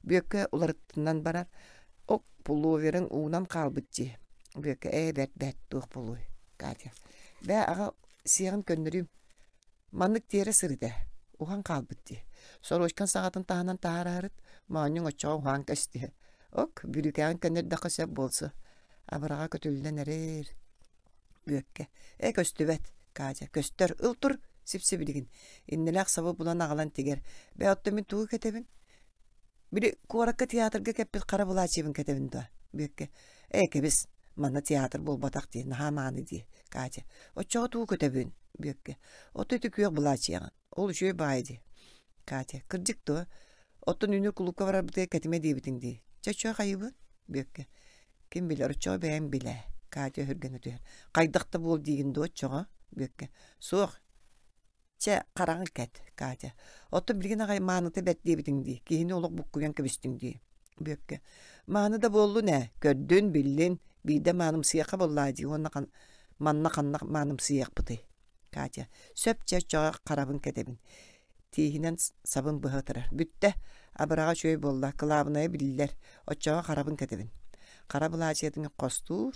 Бүөккэ уларыттынан барар. Ок, пуловерыҥ уунан хаалбыт дии. Бүөккэ ээ бэрт бэрт туох буолуой, Катя. Бээ, аҕа сиэҕин көннөрүүм. Маннык тиэрэ сырыт ээ, уһаан хаалбыт дии. Сорочкан саҕатын таһынан таһаараһарыт, моонньуҥ оччоҕо уһаан көстүө. Ок, бүрүүкэҕин көннөрдөххө сөп буолсу. Абыраҕа көтүллэн эрэр. Бүөккэ. Ээ көстүбэт, Катя. Көстөр. Ыл тур, сипсибилигин. Иннэлээх сабы булан аҕалан тигэр. Бээ, оттон мин тугу кэтэбин? Били куоракка театрга кэппит хара былаачыйабын кэтэбин дуо? Бүөккэ. Ээ, кэбис, манна театр буолбатах дии, наһаа мааны дии, Катя. Оччоҕо тугу көтөбүн? Бүөккэ. Ото ити күөх былаачыйаҕын. Ол үчүгэй баайы дии. Катя. Кырдьык дуо? Оттон үнүр кулуупка барарбытыгар кэтимэ диэбитиҥ дии. Чэ, оччоҕо хайыыбын? Бүөккэ. Ким билэр, оччоҕо бэйэҥ билээ. Катя өһүргэнэ түһэр. Хайдах да буол диигин дуо оччоҕо? Бүөккэ. Суох, Чэ, хараҕын кэт, Катя. Оттон билигин аҕай мааныта бэрт диэбитиҥ дии, киһини олох буккуйан кэбистиҥ дии. Бүөккэ. Мааны да буоллун ээ, көрдүн, биллин, биирдэ маанымсыйыахха буоллаа дии уонна манна ханна маанымсыйыахпытый? Катя. Сөп чэ, оччоҕо харабын кэтэбин. Тииһинэн сабын быһа ытырар. Бүттэ, абыраҕа үчүгэй буолла, кылаабынайа биллэр, оччоҕо харабын кэтэбин. Хара былаачыйатын хостуур,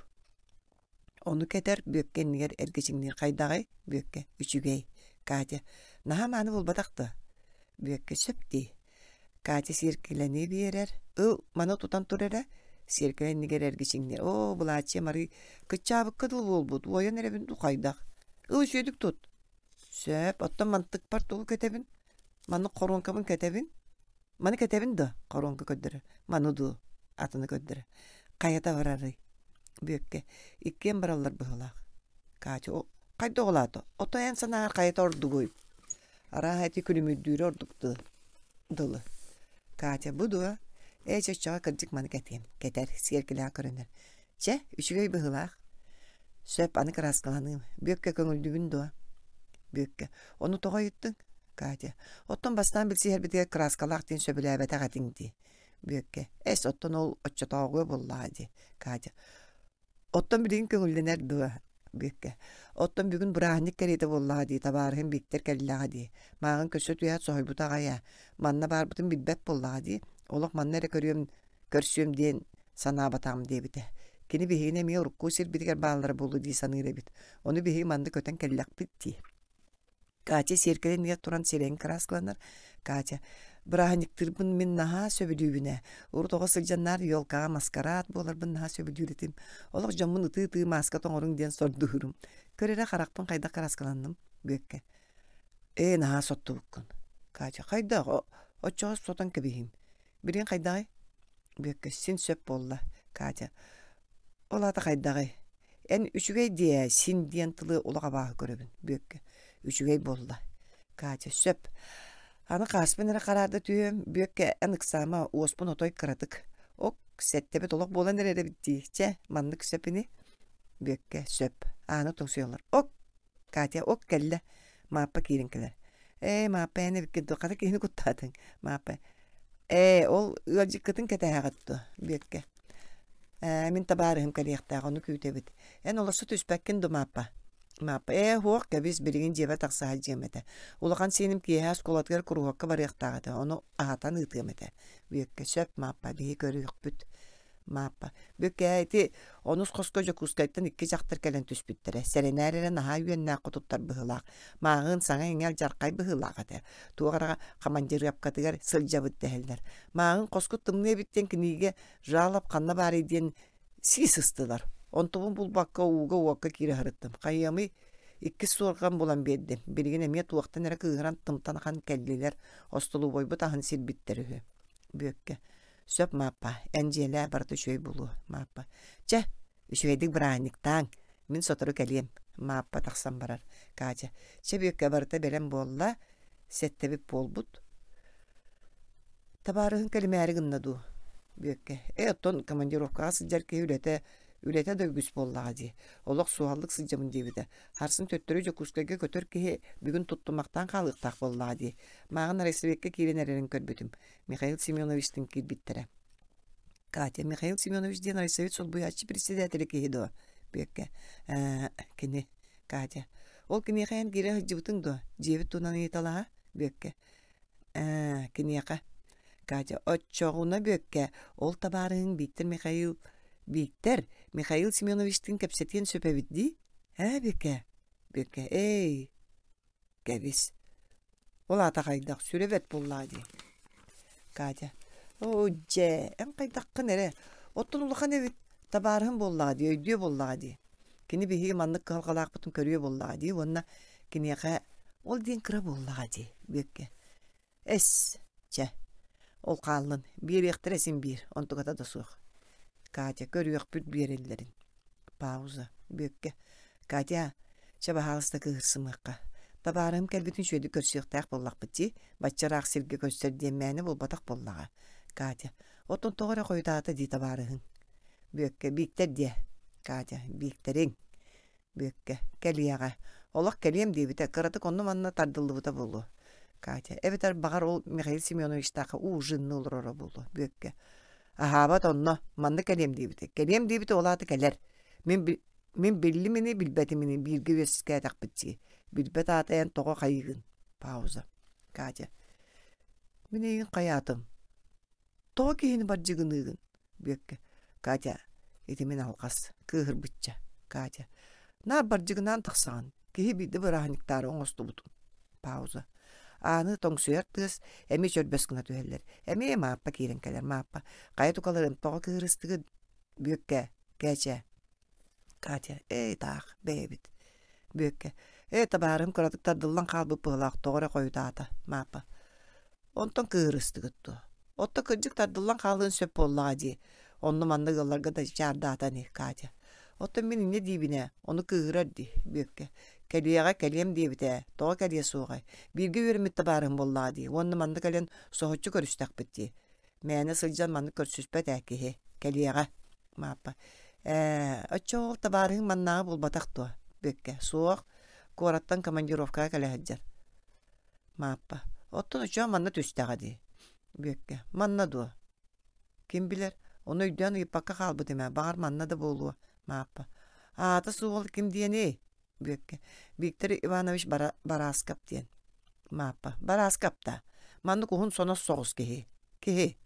Ону кэтэр, Бүөккэ иннигэр эргичиҥниир хайдаҕый? Бүөккэ үчүгэй. Катя наһаа мааны буолбатах дуо? Бүөккэ сөп дии. Катя сиэркилэни биэрэр. Ыл, маны тутан тур эрэ. Сиэркилэ иннигэр эргичиҥниир. Оо, былааччыйа Марый кыччаабыкка дылы буолбут. Уойан эрэбин дуу хайдах? Ыл, үчүгэйдик тут. Сөп, оттон мантыкпар тугу кэтэбин? Маннык хоруоҥкабын кэтэбин. Маны кэтэбин дуо? Хоруоҥка көрдөрөр. Маны дуу? Атыны көрдөрөр. Хайата барарый? Бүөккэ. Иккиэн бараллар быһыылаах. Катя, хайда оҕолоото? Ото эн санааҕар хайата ордугуй? Арааһа ити күлүмүрдүүрэ ордук дылы. Катя, бу дуо? Ээ, чэ, оччоҕо кырдьык маны кэтиэм. Кэтэр, сиэркилэҕэ көрүнэр. Чэ, үчүгэй быһыылаах. Сөп, аны кырааскаланыым. Бүөккэ көҥүллүүгүн дуо? Бүөккэ. Ону тоҕо ыйыттыҥ? Катя. Оттон бастаан билсиһэрбитигэр кырааскалаах диэн сөбүлээбэтэх этиҥ дии. Бүөккэ. Эс, оттон ол оччотооҕуга буоллаҕа дии. Катя. Оттон билигин көҥүллэнэр дуо? Бүөккэ. Оттон бүгүн бырааһынньык кэриэтэ буоллаҕа дии, табаарыһым Бииктэр кэллэҕэ дии. Мааҕын көрсө түһээт соһуйбута аҕай ээ. Манна баарбытын билбэт буоллаҕа дии. Олох манна эрэ көрүөм, көрсүөм диэн санаабатаҕым диэбитэ. Кини биһигини эмиэ урукку сирбитигэр бааллара буолуо дии саныыр эбит. Ону биһиги манна көтөн кэллэхпит дии. Катя сиэркилэ иннигэр туран сирэйин кырааскаланар. Катя, бырааһынньыктыырбын мин наһаа сөбүлүүбүн ээ. Урут оҕо сылдьан наар елкаҕа маскараат буоларбын наһаа сөбүлүүр этим. Олох дьоммун ытыы-ытыы мааска тоҥоруҥ диэн сордуурум. Көр эрэ харахпын хайдах кырааскаланным, Бүөккэ. Ээ, наһаа соттубуккун. Катя, хайдах? Оччоҕо сотон кэбиһиим. Билигин хайдаҕый? Бүөккэ, син сөп буолла. Катя, ол аата хайдаҕый? Эн үчүгэй диэ, син диэн тылы олох абааһы көрөбүн, Бүөккэ. Үчүгэй буолла. Катя, сөп. Аны хааспын эрэ хараарда түһүөм, Бүөккэ, эн ыксаама, уоспун отой кыратык. Ок, сэттэбит олох буолан эрэр эбит дии. Чэ, маннык сөп ини. Бүөккэ, сөп. Ааны тоҥсуйаллар. Ок, Катя, ок кэллэ. Мааппа киирэн кэлэр. Ээ, Мааппа, эн эбиккин дуо? Хата киһини куттаатыҥ. Мааппа, ээ, ол ыалдьыккытын кэтэһэҕит дуо? Бүөккэ. Ээ, мин табаарыһым кэлиэхтээх, ону күүтэбит. Эн олорсо түспэккин дуо, Мааппа? Мааппа, ээ, суох, кэбис, билигин дьиэбэр тахса сылдьыам этэ. Улахан сиэним киэһэ оскуолатыгар куруһуокка барыахтаах этэ, ону аһатан ыытыам этэ. Бүөккэ, сөп, Мааппа, биһи көрүөхпүт. Мааппа, Бүкээ, ити онус хоско Дьокуускайтан икки дьахтар кэлэн түспүттэрэ. Сэрэнээр эрэ наһаа үөннээх хотуттар быһыылаах. Мааҕыын саҥа-иҥэ алдьархай быһыылаах этэ. Туох эрэ хамандьырыапкатыгар сылдьабыт дэһэллэр. Мааҕын хоскут тымныы эбит диэн кинигэ жалоб ханна баарый диэн сии сыстылар. Онтубун булбакка ууга-уокка киирэ сырыттым. Хайыамый, иккис суорҕан булан биэрдим. Билигин эмиэ туохтан эрэ кыыһыран тымтан ахан кэллилэр. Остолобуойбут аһын сирбиттэр үһү. Бүөккэ Сөп, Мааппа, эн дьиэлээ барыта үчүгэй буолуо, Мааппа. Чэ, үчүгэйдик бырааһынньыктааҥ, мин сотору кэлиэм. Мааппа тахсан барар. Катя, чэ, Бүөккэ барыта бэлэм буолла, сэттэбит буолбут. Табаарыһыҥ кэлимээри гынна дуу? Бүөккэ, ээ, оттон командировкаҕа сылдьар киһи үлэтэ. Үлэтэ да үгүс буоллаҕа дии. Олох суһаллык сылдьабын диэбитэ. Харсын төттөрү Дьокуускайга көтөр киһи бүгүн туттумахтаан хаалыахтаах буоллаҕа дии. Мааҕын райсоветка киирэн эрэрин көрбүтүм. Михаил Семеновичтыын киирбиттэрэ. Катя, Михаил Семенович диэн райсовет солбуйааччы председателэ киһи дуо? Бүөккэ. Ээ, кини. Катя. Ол киниэхэ эн киирэ сылдьыбытыҥ дуо? Дьиэбит туһунан ыйыталаһа? Бүөккэ. Ээ, киниэхэ. Катя, оччоҕуна Бүөккэ, ол табаарыһыҥ Бииктэр Михаил Бииктэр Михаил Семеновичтыын кэпсэтиэн сөп эбит дии? Ээ, Бүөккэ? Бүөккэ, эй, кэбис. Ол аата хайдах, сүрэ бэрт буоллаҕа дии. Катя, оо, дьэ, эн хайдаххын эрэ, оттон улахан эбит, табаарыһым буоллаҕа дии, өйдүө буоллаҕа дии. Кини биһиги маннык кыһалҕалаахпытын көрүө буоллаҕа дии уонна киниэхэ ол диэн кыра буоллаҕа дии, Бүөккэ. Эс, чэ, ол хааллын, биэриэхтэрэ син биир, онтуката да суох. Катя, көрүөхпүт биэрэллэрин. Пауза. Бүөккэ. Катя, чэ баһаалыста кыыһырсымыахха. Табаарыһым кэлбитин үчүгэйдик көрсүөхтээх буоллахпыт дии. Бачча ыраах сиргэ көрсөр диэн мээнэ буолбатах буоллаҕа. Катя, оттон тоҕо эрэ хойутаата дии табаарыһыҥ. Бүөккэ, Бииктэр диэ. Катя, Бииктэриҥ. Бүөккэ, кэлиэҕэ. Олох кэлиэм диэбитэ, кыратык онно-манна тардыллыбыта буолуо. Катя, эбэтэр баҕар ол Михаил Семеновичтаахха ужинныы олороро буолуо. Бүөккэ, аһаабат онно, манна кэлиэм диэбитэ. Кэлиэм диэбитэ ол аата кэлэр. Мин, мин биллим ини, билбэтим ини, бииргэ үөскээтэхпит дии. Билбэт аата эн тоҕо хайыыгын? Пауза. Катя, мин эйигин хайаатым? Тоҕо киһини бардьыгыныыгын? Бүөккэ. Катя, ити мин алҕас, кыыһырбычча. Катя, наар бардьыгынаан тахсаҕын, киһи биирдэ бырааһынньыктаары оҥостубутум. Пауза. Ааны тоҥсуйар тыас эмиэ чөрбөс гына түһэллэр. Эмиэ Мааппа киирэн кэлэр. Мааппа, хайа тукаларын тоҕо кыыһырыстыгыт? Бүөккэ, Кээчэ. Катя, эй таах, бэйэбит. Бүөккэ, ээ табаарым кыратык тардыллан хаалбыт быһыылаах тоҕо эрэ хойутаата. Мааппа, Онтон кыыһырыстыгыт дуо? Отто кырдьык тардыллан хаалыан сөп буоллаҕа дии. Онно-манна ыалларга да чаардаата ини, Катя. Оттон мин инньэ диибин ээ, ону кыыһырар дии, Бүөккэ. Кэлиэҕэ кэлиэм диэбитэ ээ, тоҕо кэлиэ суоҕай? Бииргэ үөрэммит табаарыһым буоллаҕа дии уонна манна кэлэн соһуччу көрүстэхпит дии. Мээнэ сылдьан маннык көрсүспэт ээ киһи. Кэлиэҕэ. Мааппа. Ээ, оччоҕо ол табаарыһыҥ маннааҕы буолбатах дуо? Бүөккэ. Суох. Куораттан командировкаҕа кэлэ сылдьар. Мааппа, оттон оччоҕо манна түстэҕэ дии. Бүөккэ, манна дуо? Ким билэр, ону өйдөөн ыйыппакка хаалбытым ээ, баҕар манна да буолуо. Мааппа, аата суоҕа ким диэний? Бүөккэ, Виктор Иванович Бара Барааскап диэн. Мааппа, Барааскап да, маннык уһун сонос соҕус киһи. Киһи.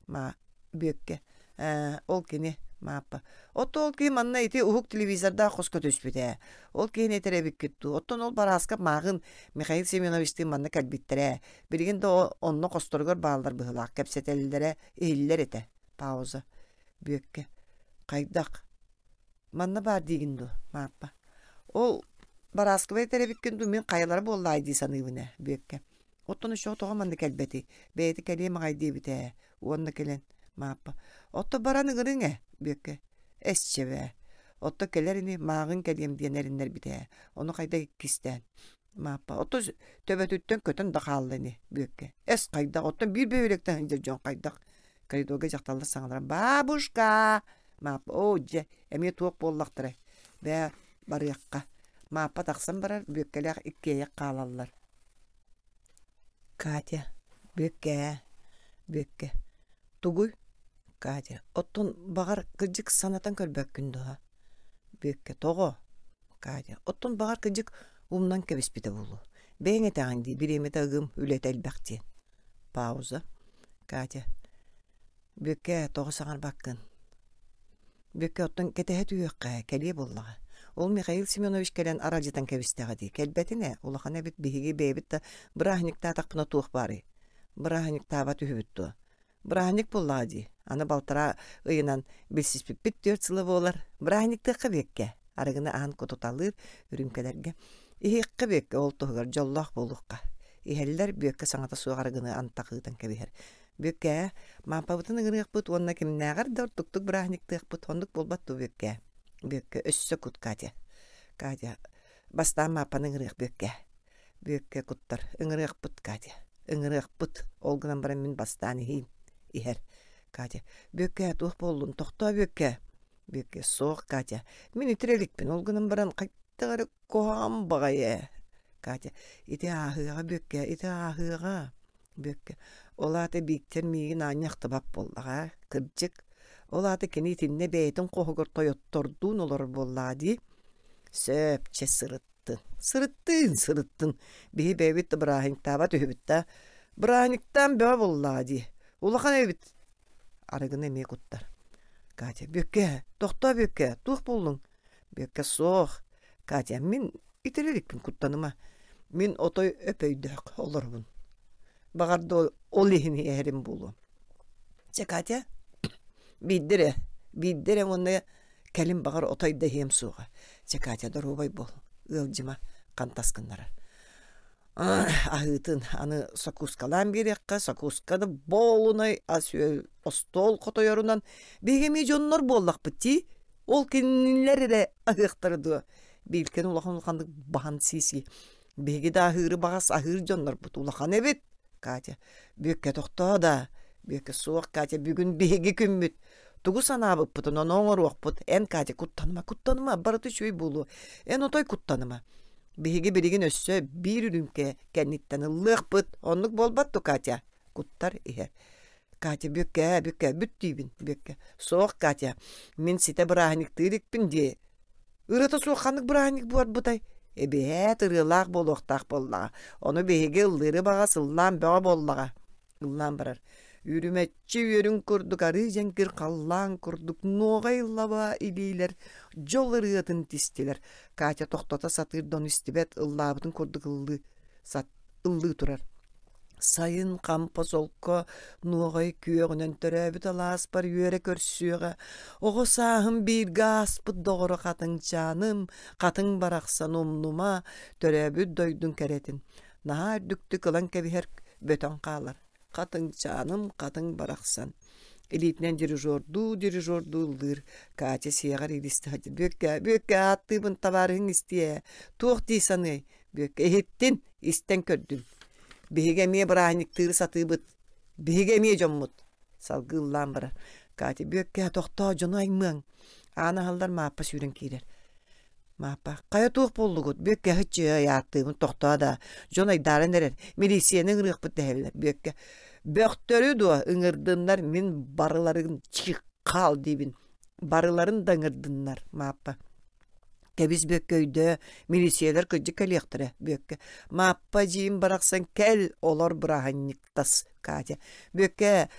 Маа Бүөккэ ээ ол кини Мааппа оттон ол киһи манна ити уһук телевизордаах хоско түспүт ээ ол киһини этэр эбиккит дуу оттон ол Барааскап мааҕын Михаил Семеновичтыын манна кэлбиттэрэ ээ билигин да онно хосторугар бааллар быһыылаах кэпсэтэллэрэ иһиллэр этэ пауза Бүөккэ хайдах манна баар диигин дуо Мааппа ол Барааскабы этэр эбиккин дуу мин хайалара буоллаай дии саныыбын ээ Бүөккэ Оттон өссө тоҕо манна кэлбэтий? Бэйэтэ кэлиэм аҕай диэбитэ ээ. Уонна кэлэн, Мааппа, «Отто баран ыҥырыҥ ээ, Бүөккэ». «Эс чэбээ. Отто кэлэр ини, мааҕын кэлиэм диэн эрэннэрбитэ ээ. Ону хайдах иккистээн?» Мааппа, «Отто төбөтүттэн көтөн да хаалла ини, Бүөккэ». «Эс хайдах? Оттон биир бөһүөлэктэн сылдьар дьон хайдах?» Коридорга дьахталлар саҥалара «Бабушка!» Мааппа, «Оо, дьэ, эмиэ туох буоллахтарай? Бээ, барыахха». Мааппа тахсан барар, Бүөккэлээх иккиэйэх хаалаллар. Катя, Бүөккээ, Бүөккэ, тугуй? Катя, оттон баҕар кырдьык санатан көрбөккүн дуо? Бүөккэ, тоҕо? Катя, оттон баҕар кырдьык умнан кэбиспитэ буолуо. Бэйэҥ этэҕин дии, бириэмэтэ ыгым, үлэтэ элбэх диэн. Пауза. Катя, Бүөккээ, тоҕо саҥарбаккын? Бүөккэ оттон кэтэһэ түһүөххэ, кэлиэ буоллаҕа. Ол Михаил Семенович кэлэн аралдьытан кэбистэҕэ дии. Кэлбэтин ээ, улахан эбит биһиги бэйэбит да бырааһынньыктаатахпына туох баарый? Бырааһынньыктаабат үһүбүт дуо? Бырааһынньык буоллаҕа дии. Аны балтараа ыйынан билсиспиппит түөрт сыла буолар. Бырааһынньыктыахха Бүөккэ. Арыгыны аһан кутуталыыр үрүүмкэлэргэ. Иһиэххэ Бүөккэ ол туһугар дьоллоох буолуохха. Иһэллэр Бүөккэ саҥата суох арыгыны антах ыытан кэбиһэр. Бүөккээ, Мааппабытын ыҥырыахпыт уонна кимнээҕэр да ордуктук бырааһынньыктыахпыт, оннук буолбат дуо, Бүөккээ? Бүөккэ өссө кут Катя. Катя, бастаан Мааппаны ыҥырыах Бүөккээ. Бүөккэ куттар, ыҥырыахпыт, Катя. Ыҥырыахпыт, ол гынан баран мин бастаан иһиим, иһэр. Катя, Бүөккээ, туох буоллун, тохтоо, Бүөккээ. Бүөккэ суох, Катя. Мин итирэ иликпин, ол гынан баран хайдах эрэ куһаҕан баҕайы ээ. Катя, ити ааһыаҕа Бүөккэ, ити ааһыаҕа. Бүөккэ, ол аата Бииктэр миигин аанньа ахтыбат буоллаҕа, кырдьык. Ол аата кини итиннэ бэйэтин хоһугар тойоттордуун олорор буоллаҕа дии. Сөп, чэ сырыттын. Сырыттыын, сырыттын. Биһи бэйэбит да бырааһынньыктаабат үһүбүт да. Бырааһынньыктаан бөҕө буоллаҕа дии. Улахан эбит Арыгыны эмиэ куттар. Катя, Бүөккэ, тохтоо Бүөккэ, туох буоллуҥ? Бүөккэ, суох. Катя, мин итирэ иликпин куттаныма. Мин отой өп-өйдөөх олоробун. Баҕар да ол иһин иһэрим буолуо. Чэ, Катя, биирдэ эрэ, биирдэ эрэ уонна кэлин баҕар отой да иһиэм суоҕа. Чэ, Катя, доруобай буол, ыалдьыма, хантас гыннарар. Аһыытын аны сокуускалаан биэриэххэ, сокууска да буолунай ас-үөл остуол хотойорунан биһиги эмиэ дьоннор буоллахпыт дии. Ол кинилэр эрэ аһыахтара дуо? Биилкэни улахан улаханнык баһан сии-сии. Биһиги да аһыыры баҕас аһыыр дьоннорбут улахан эбит, Катя. Бүөккэ тохтоо да. Бүөккэ суох, Катя, бүгүн биһиги күммүт. Тугу санаабыппытын ону оҥоруохпут. Эн, Катя, куттаныма, куттаныма, барыта үчүгэй буолуо. Эн отой куттаныма. Биһиги билигин өссө биир үрүүмкэ кэнниттэн ыллыахпыт. Оннук буолбат дуо, Катя? Куттар иһэр. Катя, бүккэ, бүккэ, бүт диибин, бүккэ. Суох, Катя, мин ситэ бырааһынньыктыы иликпин дии. Ырыата суох ханнык бырааһынньык буолбутай? Эбиһээт ырыалаах буолуохтаах буоллаҕа. Ону биһиги ыллыыры баҕас ыллаан бөҕө буоллаҕа. Ыллаан барар. Үрүмэччи үөрүн курдук арыы дьэҥкир халлаан курдук нуоҕай лаба илиилэр дьол ырыатын тистилэр. Катя тохтото сатыыр да ону истибэт, ыллаабытын курдук ыллыы, сат, ыллыы турар. Сайын хампа солко нуоҕай күөҕүнэн төрөөбүт алааспар үөрэ көрсүөҕэ, оҕо сааһым бииргэ ааспыт доҕоро хатыҥчааным, хатыҥ барахсан умнума, төрөөбүт дойдуҥ кэрэтин. Наһаа үрдүктүк ылан кэбиһэр бөтөн хаалар. Хатыҥчааным, хатыҥ барахсан. Илиитинэн дирижердуу, дирижердуу ыллыыр. Катя сиэҕэр илистэ сылдьар. Бүөккэ, Бүөккэ, ааттыыбын табаарыһыҥ истиэ. Туох дии саныай? Бүөккэ, иһиттин, истэн көрдүм. Биһиги эмиэ бырааһынньыктыыры сатыыбыт. Биһиги эмиэ дьоммут. Салгыы ыллаан барар. Катя, Бүөккэ, тохтоо, дьону аймыаҥ. Аан аһыллар Мааппа сүүрэн киирэр. Мааппа, хайа туох буоллугут? Бүөккэ һыччыай ааттыыбын тохтоо да, дьон айдааран эрэр, милииссийэни ыҥырыахпыт дэһэллэр. Бүөккэ, бөхтөрү дуо ыҥырдыннар, мин барыларын чыххаал диибин. Барыларын да ыҥырдыннар, Мааппа. Кэбис Бүөккэ өйдөө, милииссийэлэр кырдьык кэлиэхтэрэ, Бүөккэ. Мааппа дьиим барахсан кэл, олор бырааһынньыктас, Катя. Бүөккэ,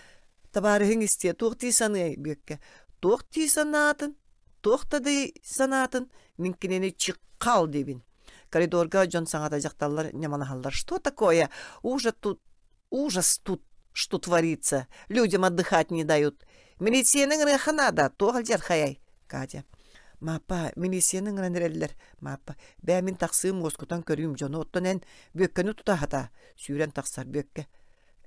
табаарыһыҥ истиэ, туох дии саныай, Бүөккэ. Туох дии санаатын? Туох да дии санаатын, мин кинини чыххал диибин. Коридорга дьон саҥата дьахталлар ньамалаһаллар. Что такое? Ужас тут, ужас тут, что творится. Людям отдыхать не дают. Милицияны ыҥырыахха наада, туох алдьархайай? Катя. Мааппа, милицияны ыҥыран эрэллэр. Мааппа, бээ мин тахсыым уоскутан көрүүм дьону, оттон эн Бүөккэни тута сата. Сүүрэн тахсар Бүөккэ.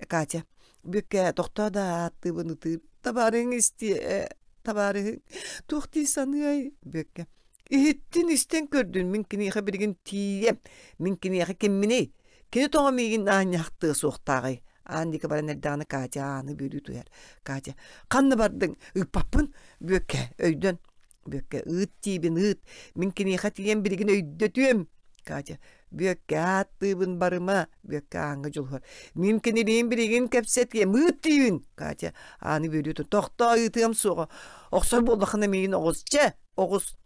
Катя, Бүөккэ, тохтоо да ааттыыбын ытыыр. Табаарыһыҥ истиэ, табаарыһыҥ туох дии саныай? Бүөккэ, иһиттин истэн көрдүн, мин киниэхэ билигин тиийэм. Мин киниэхэ кимминий? Кини тоҕо миигин аанньаһахтыа суохтааҕый? Аан диэки баран эрдэҕинэ Катя ааны бүөлүү түһэр. Катя, ханна бардыҥ? Ыыппаппын. Бүөккэ, өйдөн. Бүөккэ, ыыт диибин, ыыт. Мин киниэхэ тиийэн билигин өйдөтүөм. Катя, Бүөккэ ааттыыбын барыма. Бүөккэ ааҥҥа дьулуһар. Мин кинилиин билигин кэпсэтиэм. Ыыт диибин. Катя ааны бүөлүү тохтоо ыытыам суоҕа. Охсор буоллаххына миигин оҕус. Чэ, оҕус.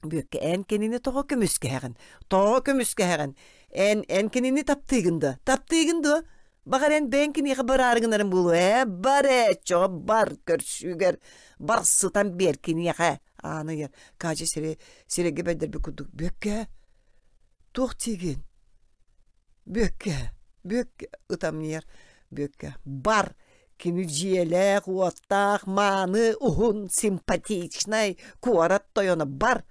Бүөккэ эн кинини тоҕо көмүскэһэҕин? Тоҕо көмүскэһэҕин? Эн эн кинини таптыыгын дуо? Таптыыгын дуо? Баҕар эн бэйэҥ киниэхэ бараары гынарыҥ буолуо ээ, бар ээ, чоҕо бар көрсүүгэр, бар сытан биэр киниэхэ. Ааны ыйар. Катя сири сирэйгэ бэрдэрбит курдук Бүөккэ туох диигин? Бүөккэ, Бүөккэ ытамньыйар. Бүөккэ бар кини дьиэлээх, уоттаах, мааны, уһун, симпатичнай куорат тойоно бар.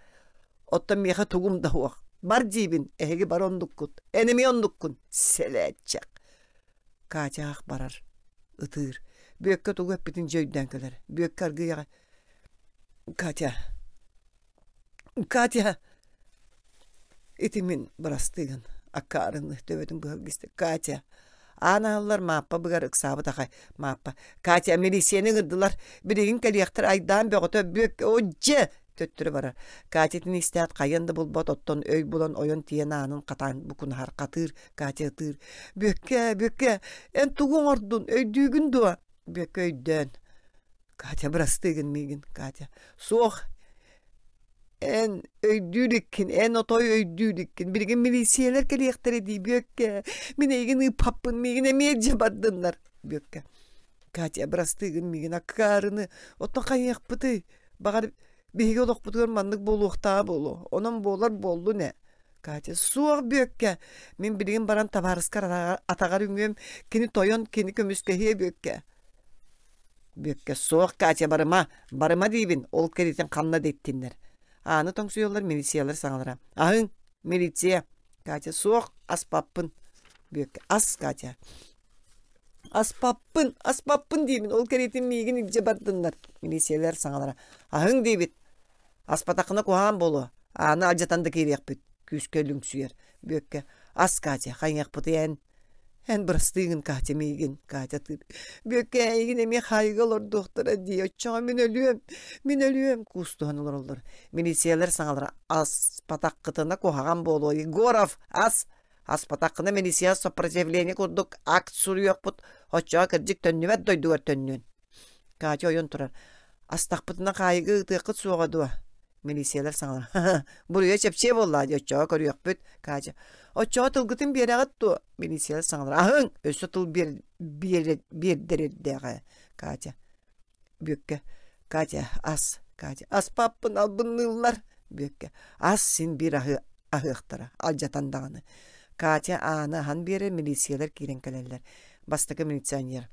Оттон миэхэ тугум да суох. Бар диибин, эһиги бар оннуккут. Эн эмиэ оннуккун, сэлээччэх. Катя ах барар, ытыыр. Бүөккэ тугу эппитин дьэ өйдөөн кэлэр. Бүөккэ аргыйаҕа Катя, Катя, ити мин бырастыы гын, акаарыны төбөтүн быһа илгистэ. Катя, Аан аһыллар Мааппа быгар ыксаабыт аҕай. Мааппа Катя милииссийэни ыҥырдылар. Билигин кэлиэхтэр айдаан бөҕөтө бүөк о дьэ төттөрү барар. Катя итини истээт хайан да булбат оттон өй булан ойон тиийэн аанын хатаан букунаһар хатыыр Катя ытыыр. Бүөккэ, Бүөккэ, эн тугу оҥордун, өйдүүгүн дуо? Бүөккэ өйдөөн. Катя бырастыы гын миигин, Катя. Суох, эн өйдүүр иккин, эн отой өйдүүр иккин. Билигин милииссийэлэр кэлиэхтэрэ дии, Бүөккэ. Мин эйигин ыыппаппын, миигин эмиэ дьэ бардыннар. Бүөккэ. Катя, бырастыы гын миигин, аккаарыны. Оттон хайыахпытый? Баҕар, биһиги олохпутугар маннык буолуохтааҕа буолуо. Онон буолар буоллун ээ. Катя, суох Бүөккэ, мин билигин баран табаарыскар атаҕар үҥүөм, кини тойон, кини көмүскэһиэ Бүөккэ. Бүөккэ, суох Катя, барыма, барыма диибин, ол кэритин ханна да иттиннэр. Ааны тоҥсуйаллар милициялар саҥалара. Аһыҥ, милиция. Катя, суох, аспаппын. Бүөккэ, ас, Катя. Аспаппын, аспаппын диибин, ол кэритин миигин илдьэ бардыннар. Милициялар саҥалара. Аһыҥ диибит, Аспатаххына куһаҕан буолуо, ааны алдьатан да киириэхпит, күүскэ лүҥсүйэр Бүөккэ ас Катя, хайыахпытый эн? Эн бырастыыгын Катя миигин, Катя тыыр. Бүөккэ эйигин эмиэ хаайыыга олордуохтара дии, оччоҕо мин өлүөм, мин өлүөм куустуһан олороллор. Милициялар саҥалара аспатаххытына куһаҕан буолуо, Егоров, ас! Аспатаххына милиция сопротивление курдук акт суруйуохпут, оччоҕо кырдьык төннүбэт дойдугар төннүөн. Катя ойон турар: «Астахпытына хаайыыга ыытыаххыт суоҕа дуо?» Милициялар саҥалар: «Буруйа чэпчиэ буоллаа дии, оччоҕо көрүөхпүт». Катя: «Оччоҕо тылгытын биэрэҕит дуо?» Милициялар саҥалар: «Аһыҥ, өссө тыл биэрдэрэрдээҕэ». Катя: Бүөккэ: «Катя, ас, Катя, аспаппын албынныыллар». Бүөккэ: «Ас син биир аһыахтара, алдьатан даҕаны». Катя ааны аһан биэрэр, милициялар киирэн кэлэллэр. Бастакы милиционер: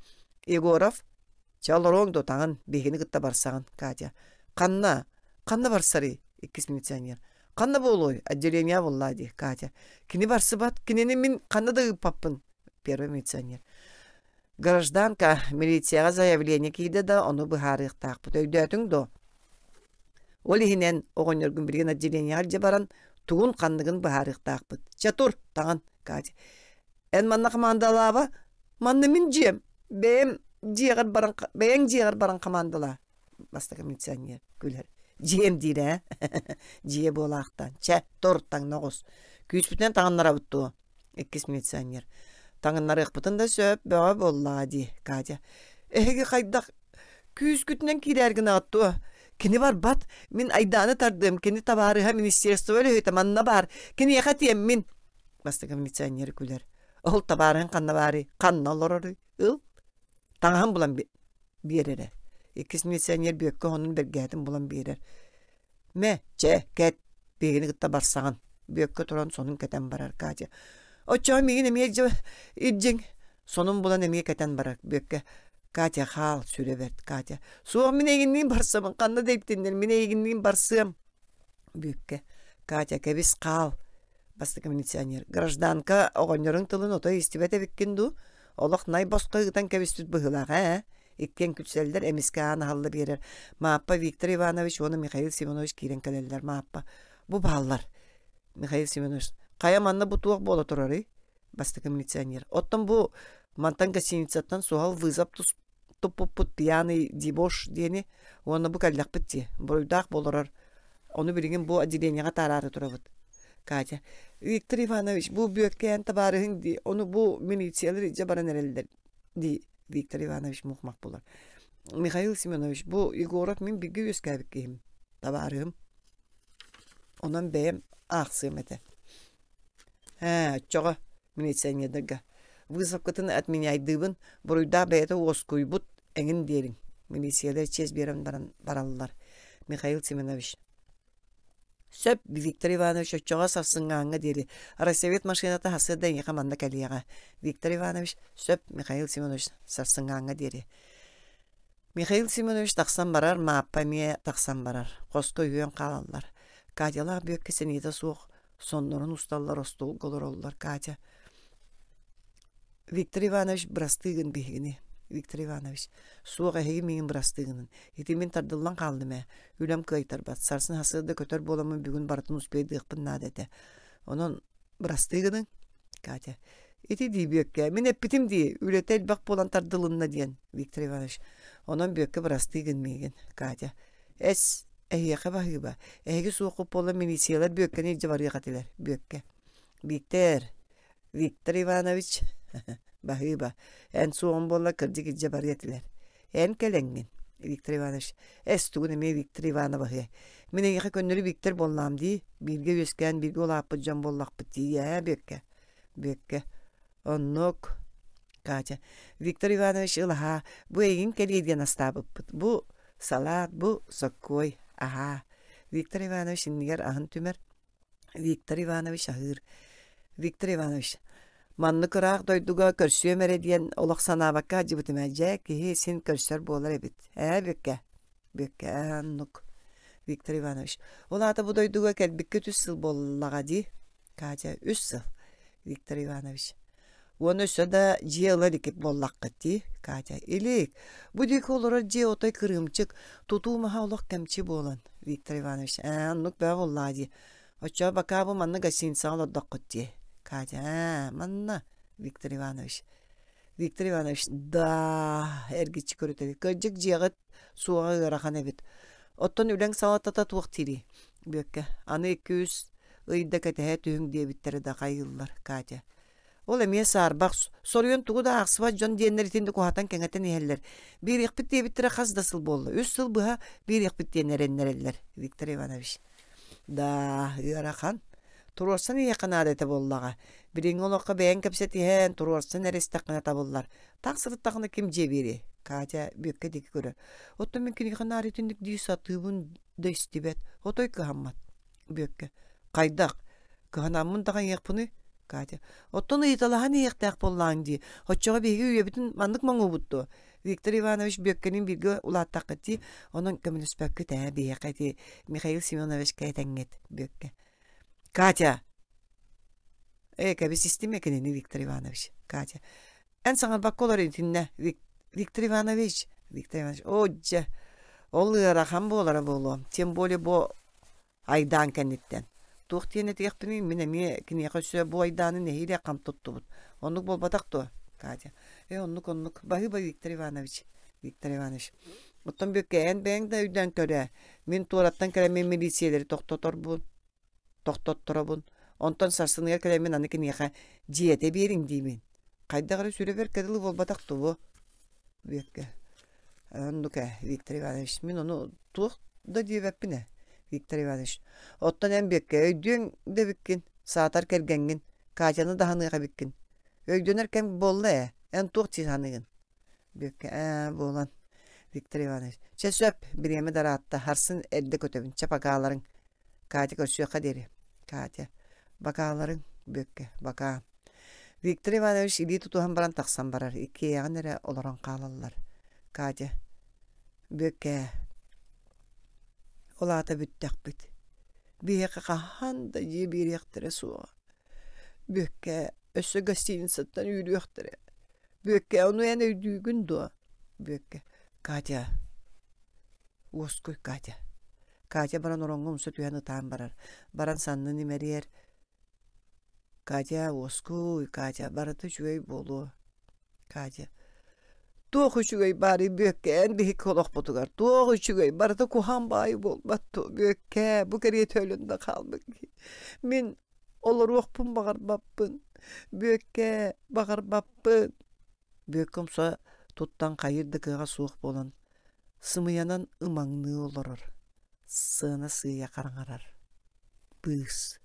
Егоров, чэ олоруоҥ дуо таҥын, биһигини кытта барсаҕын, Катя. Ханна? Ханна барсарый? Иккис милиционер. Ханна буолуой? Отделение буллаа дии, Катя. Кини барсыбат, кинини мин ханна да ыыппаппын. Первый милиционер. Гражданка, милицияҕа заявление киирдэ да, ону быһаарыахтаахпыт. Өйдөөтүҥ дуо? Ол иһинэн оҕонньоргун билигин отделениеҕа илдьэ баран, тугун-ханныгын быһаарыахтаахпыт. Чэ тур, таҥын, Катя. Эн манна хамаандалааба, Манна мин дьиэм, бэйэм дьиэҕэр баран бэйэҥ дьиэҕэр баран хамаандалаа. Бастакы милиционер күлэр. Дьиэм диир ээ. Дьиэ буолаахтаан. Чэ, тур, таҥна оҕус. Күүспүтүнэн таҥыннарабыт дуо? Иккис милиционер. Таҥыннарыахпытын да сөп, бөҕө буоллаҕа дии, Катя. Эһиги хайдах күүскүтүнэн киирээр гынаҕыт дуо? Кини барбат, мин айдааны тардыам, кини табаарыһа министерство үлэһитэ манна баар, киниэхэ этиэм мин. Бастакы милиционер күлэр. Ол табаарыһыҥ ханна баарый? Ханна олороруй? Ыл, таҥаһын булан биэрэрэ. Иккис милиционер Бүөккэ оһонун бэргэһэтин булан биэрэр. Мэ, чэ, кэт, биһигини кытта барсаҕын. Бүөккэ туран сонун кэтэн барар Катя. Оччоҕо миигин эмиэ илдьиҥ. Сонун булан эмиэ кэтэн барар Бүөккэ. Катя, хаал, сүрэ бэрт, Катя. Суох, мин эйигинниин барсабын, ханна да иптиннэр, мин эйигинниин барсыам. Бүөккэ. Катя, кэбис, хаал. Бастакы милиционер: «Гражданка оҕонньоруҥ тылын отой истибэт эбиккин дуу? Олох най босхо ыытан кэбиспит быһыылаах ээ». Иккиэн күлсэллэр, эмискэ аан аһылла биэрэр. Мааппа Виктор Иванович уонна Михаил Семенович киирэн кэлэллэр. Мааппа: «Бу бааллар». Михаил Семенович: «Хайа манна бу туох буола турарый?» Бастакы милиционер: «Оттон бу мантан гостиницаттан суһал вызов туппуппут пьяный дебош диэни уонна бу кэллэхпит дии буруйдаах буоларар ону билигин бу отделениеҕа таараары турабыт Катя Виктор Иванович бу бүөккээн табаарыһыҥ дии ону бу милициялар илдьэ баран эрэллэр дии Виктор Иванович мух-мах булар Михаил Семенович бу Егоров мин бииргэ үөскээбит киһим табаарыһым онон бэйэм аахсыам этэ Ээ, оччоҕо милиционердарга вызовкытын отменяйдыыбын, буруйдаах бэйэтэ уоскуйбут эҥин диэриҥ. Милициялар чиэс биэрэн баран бараллар. Михаил Семенович. Сөп, Виктор Иванович оччоҕо сарсыҥҥааҥҥа диэри. Райсовет машината сарсыарда эйиэхэ манна кэлиэҕэ. Виктор Иванович, сөп, Михаил Семенович сарсыҥҥааҥҥа диэри. Михаил Семенович тахсан барар, Мааппа эмиэ тахсан барар. Хоско үһүөн хаалаллар. Катялаах Бүөккэ сэниэтэ суох соннорун усталлар, остуолга олороллор. Катя Виктор Иванович бырастыы гын биһигини. Виктор Иванович суох эһиги миигин бырастыы гынын. Ити мин тардыллан хааллым ээ. Үлэм кыайтарбат. Сарсын сарсыарда көтөр буоламмын бүгүн барытын успейдыахпын наада этэ. Онон бырастыы гыныҥ. Катя. Ити дии Бүөккэ, мин эппитим дии, үлэтэ элбэх буолан тардылынна диэн, Виктор Иванович. Онон Бүөккэ бырастыы гын миигин, Катя. Эс, эһиэхэ баһыыба. Эһиги суоххут буолла милициялар Бүөккэни илдьэ барыах этилэр, Бүөккэ. Бииктэр, Виктор Иванович, баһыыба, эн суоҕун буолла кырдьык илдьэ барыа этилэр. Эн кэлэҥҥин, Виктор Иванович. Эс тугун эмиэ Виктор Ивановаһыа. Мин эйиэхэ көннөрү Виктор буоллаам дии. Бииргэ үөскээн, бииргэ улааппыт дьон буоллахпыт дии, ээ, Бүөккэ. Бүөккэ. Оннук. Катя. Виктор Иванович ылаһаа, бу эйигин кэлиэ диэн астаабыппыт. Бу салаат, бу соккуой. Аһаа. Виктор Иванович иннигэр аһын түмэр. Виктор Иванович аһыыр. Виктор Иванович, маннык ыраах дойдуга көрсүөм эрэ диэн олох санаабакка сылдьыбытым ээ. Дьэ, киһи син көрсөр буолар эбит. Ээ, Бүөккэ. Бүөккэ, ээ, оннук. Виктор Иванович, ол аата бу дойдуга кэлбиккит үс сыл буоллаҕа дии. Катя, үс сыл. Виктор Иванович, уонна өссө да дьиэ ыла иликкит буоллаххыт дии, Катя. Илик. Бу диэки олорор дьиэ отой кырыымчык, тутуу маһа олох кэмчи буолан. Виктор Иванович, ээ, оннук бөҕө буоллаа дии. Оччоҕо бакаа бу манна гостиницаҕа олордоххут дии. Катя, ээ, манна, Виктор Иванович. Виктор Иванович, да, эргиччи көрүтэбит. Кырдьык дьиэҕит суоҕа ыарахан эбит. Оттон үлэҥ салалтата туох диирий? Бүөккэ, аны икки-үс ыйда кэтэһэ түһүҥ диэбиттэрэ да хайыыллар, Катя. Ол эмиэ саарбах, соруйан тугу да аахсыбат дьон диэннэр итинник уһатан кэҥэтэн иһэллэр. Биэриэхпит диэбиттэрэ хас да сыл буолла. Үс сыл быһа биэриэхпит диэн эрэннэрэллэр, Виктор Иванович. Да, ыарахан. Туруорсан иһиэххэ наада этэ буоллаҕа. Билиҥҥи олоххо бэйэҥ кэпсэтиһэн, туруорсан эрэ истэххинэ табыллар. Таах сырыттаҕына ким дьиэ биэриэй? Катя Бүөккэ диэки көрөр. Оттон мин киниэхэ наар итинник дии сатыыбын да истибэт, отой кыһаммат. Бүөккэ. Хайдах? Кыһанаммын даҕа иһиэхпиний? Катя. Оттон ыйыталаһан иһиэхтээх буоллаҕыҥ дии. Оччоҕо биһиги үйэбитин маннык моҥуубут дуо? Виктор Иванович Бүөккэлиин бииргэ улааттаххыт дии, онон көмөлөспөккүт ээ биһиэхэ ити Михаил Семеновичка этэҥҥит Бүөккэ. Катя! Ээ, кэбис истимэ кинини Виктор Иванович. Катя. Эн саҥарбакка олор итиннэ Виктор Иванович. Виктор Иванович. Оо, дьэ, ол ыарахан буолара буолуо. Тем более бу айдаан кэнниттэн. Туох диэн этиэхпиний, мин эмиэ киниэхэ өссө бу айдааны нэһиилэ хам туттубут. Оннук буолбатах дуо, Катя? Ээ, оннук-оннук. Баһыыба Виктор Иванович. Виктор Иванович. Оттон Бүөккэ, эн бэйэҥ да өйдөөн көрөө. Мин туораттан кэлэммин милициялэри тохтоторбун, тохтотторобун. Онтон сарсыныгар кэлэммин аны киниэхэ дьиэтэ биэриҥ диибин. Хайдах эрэ сүрэбэр кэдилы буолбатах дуо? Бүөккэ. Оннук ээ, Виктор Иванович, мин ону туох да диэбэппин ээ, Виктор Иванович. Оттон эн Бүөккэ өйдүөҥ да эбиккин, саатар кэргэҥҥин, Катяны даһаныах эбиккин. Өйдөнөр кэм буолла ээ, эн туох дии саныыгын? Бүөккэ ээ, буолан. Виктор Иванович, чэ сөп, бириэмэ да ыраатта, сарсын эрдэ көтөбүн, чэ покаларыҥ. Катя көрсүөххэ диэри. Катя, бакааларыҥ, Бүөккэ, бакаа. Виктор Иванович илии тутуһан баран тахсан барар, иккиэйэҕин эрэ олорон хаалаллар. Катя, Бүөккээ, ол аата бүттэхпит. Биһиэхэ хаһан да дьиэ биэриэхтэрэ суоҕа. Бүөккээ, өссө гостиницаттан үүрүөхтэрэ. Бүөккэ, ону эн өйдүүгүн дуо? Бүөккэ, Катя, уоскуй, Катя. Катя баран ороҥҥо умса түһэн ытаан барар. Баран саннын имэрийэр. Катя, уоскуй, Катя, барыта үчүгэй буолуо. Катя, туох үчүгэй баарый Бүөккэ, эн биһикки олохпутугар туох үчүгэй, барыта куһаҕан баайы буолбат дуо, Бүөккэ, бу кэриэтэ өлөн да хаалбыт киһи. Мин олоруохпун баҕарбаппын, Бүөккэ, баҕарбаппын. Бүөккэ умса туттан хайыыр да кыаҕа суох буолан, сымыйанан ымаҥныы олорор, сыана сыыйа хараҥарар. Быыс.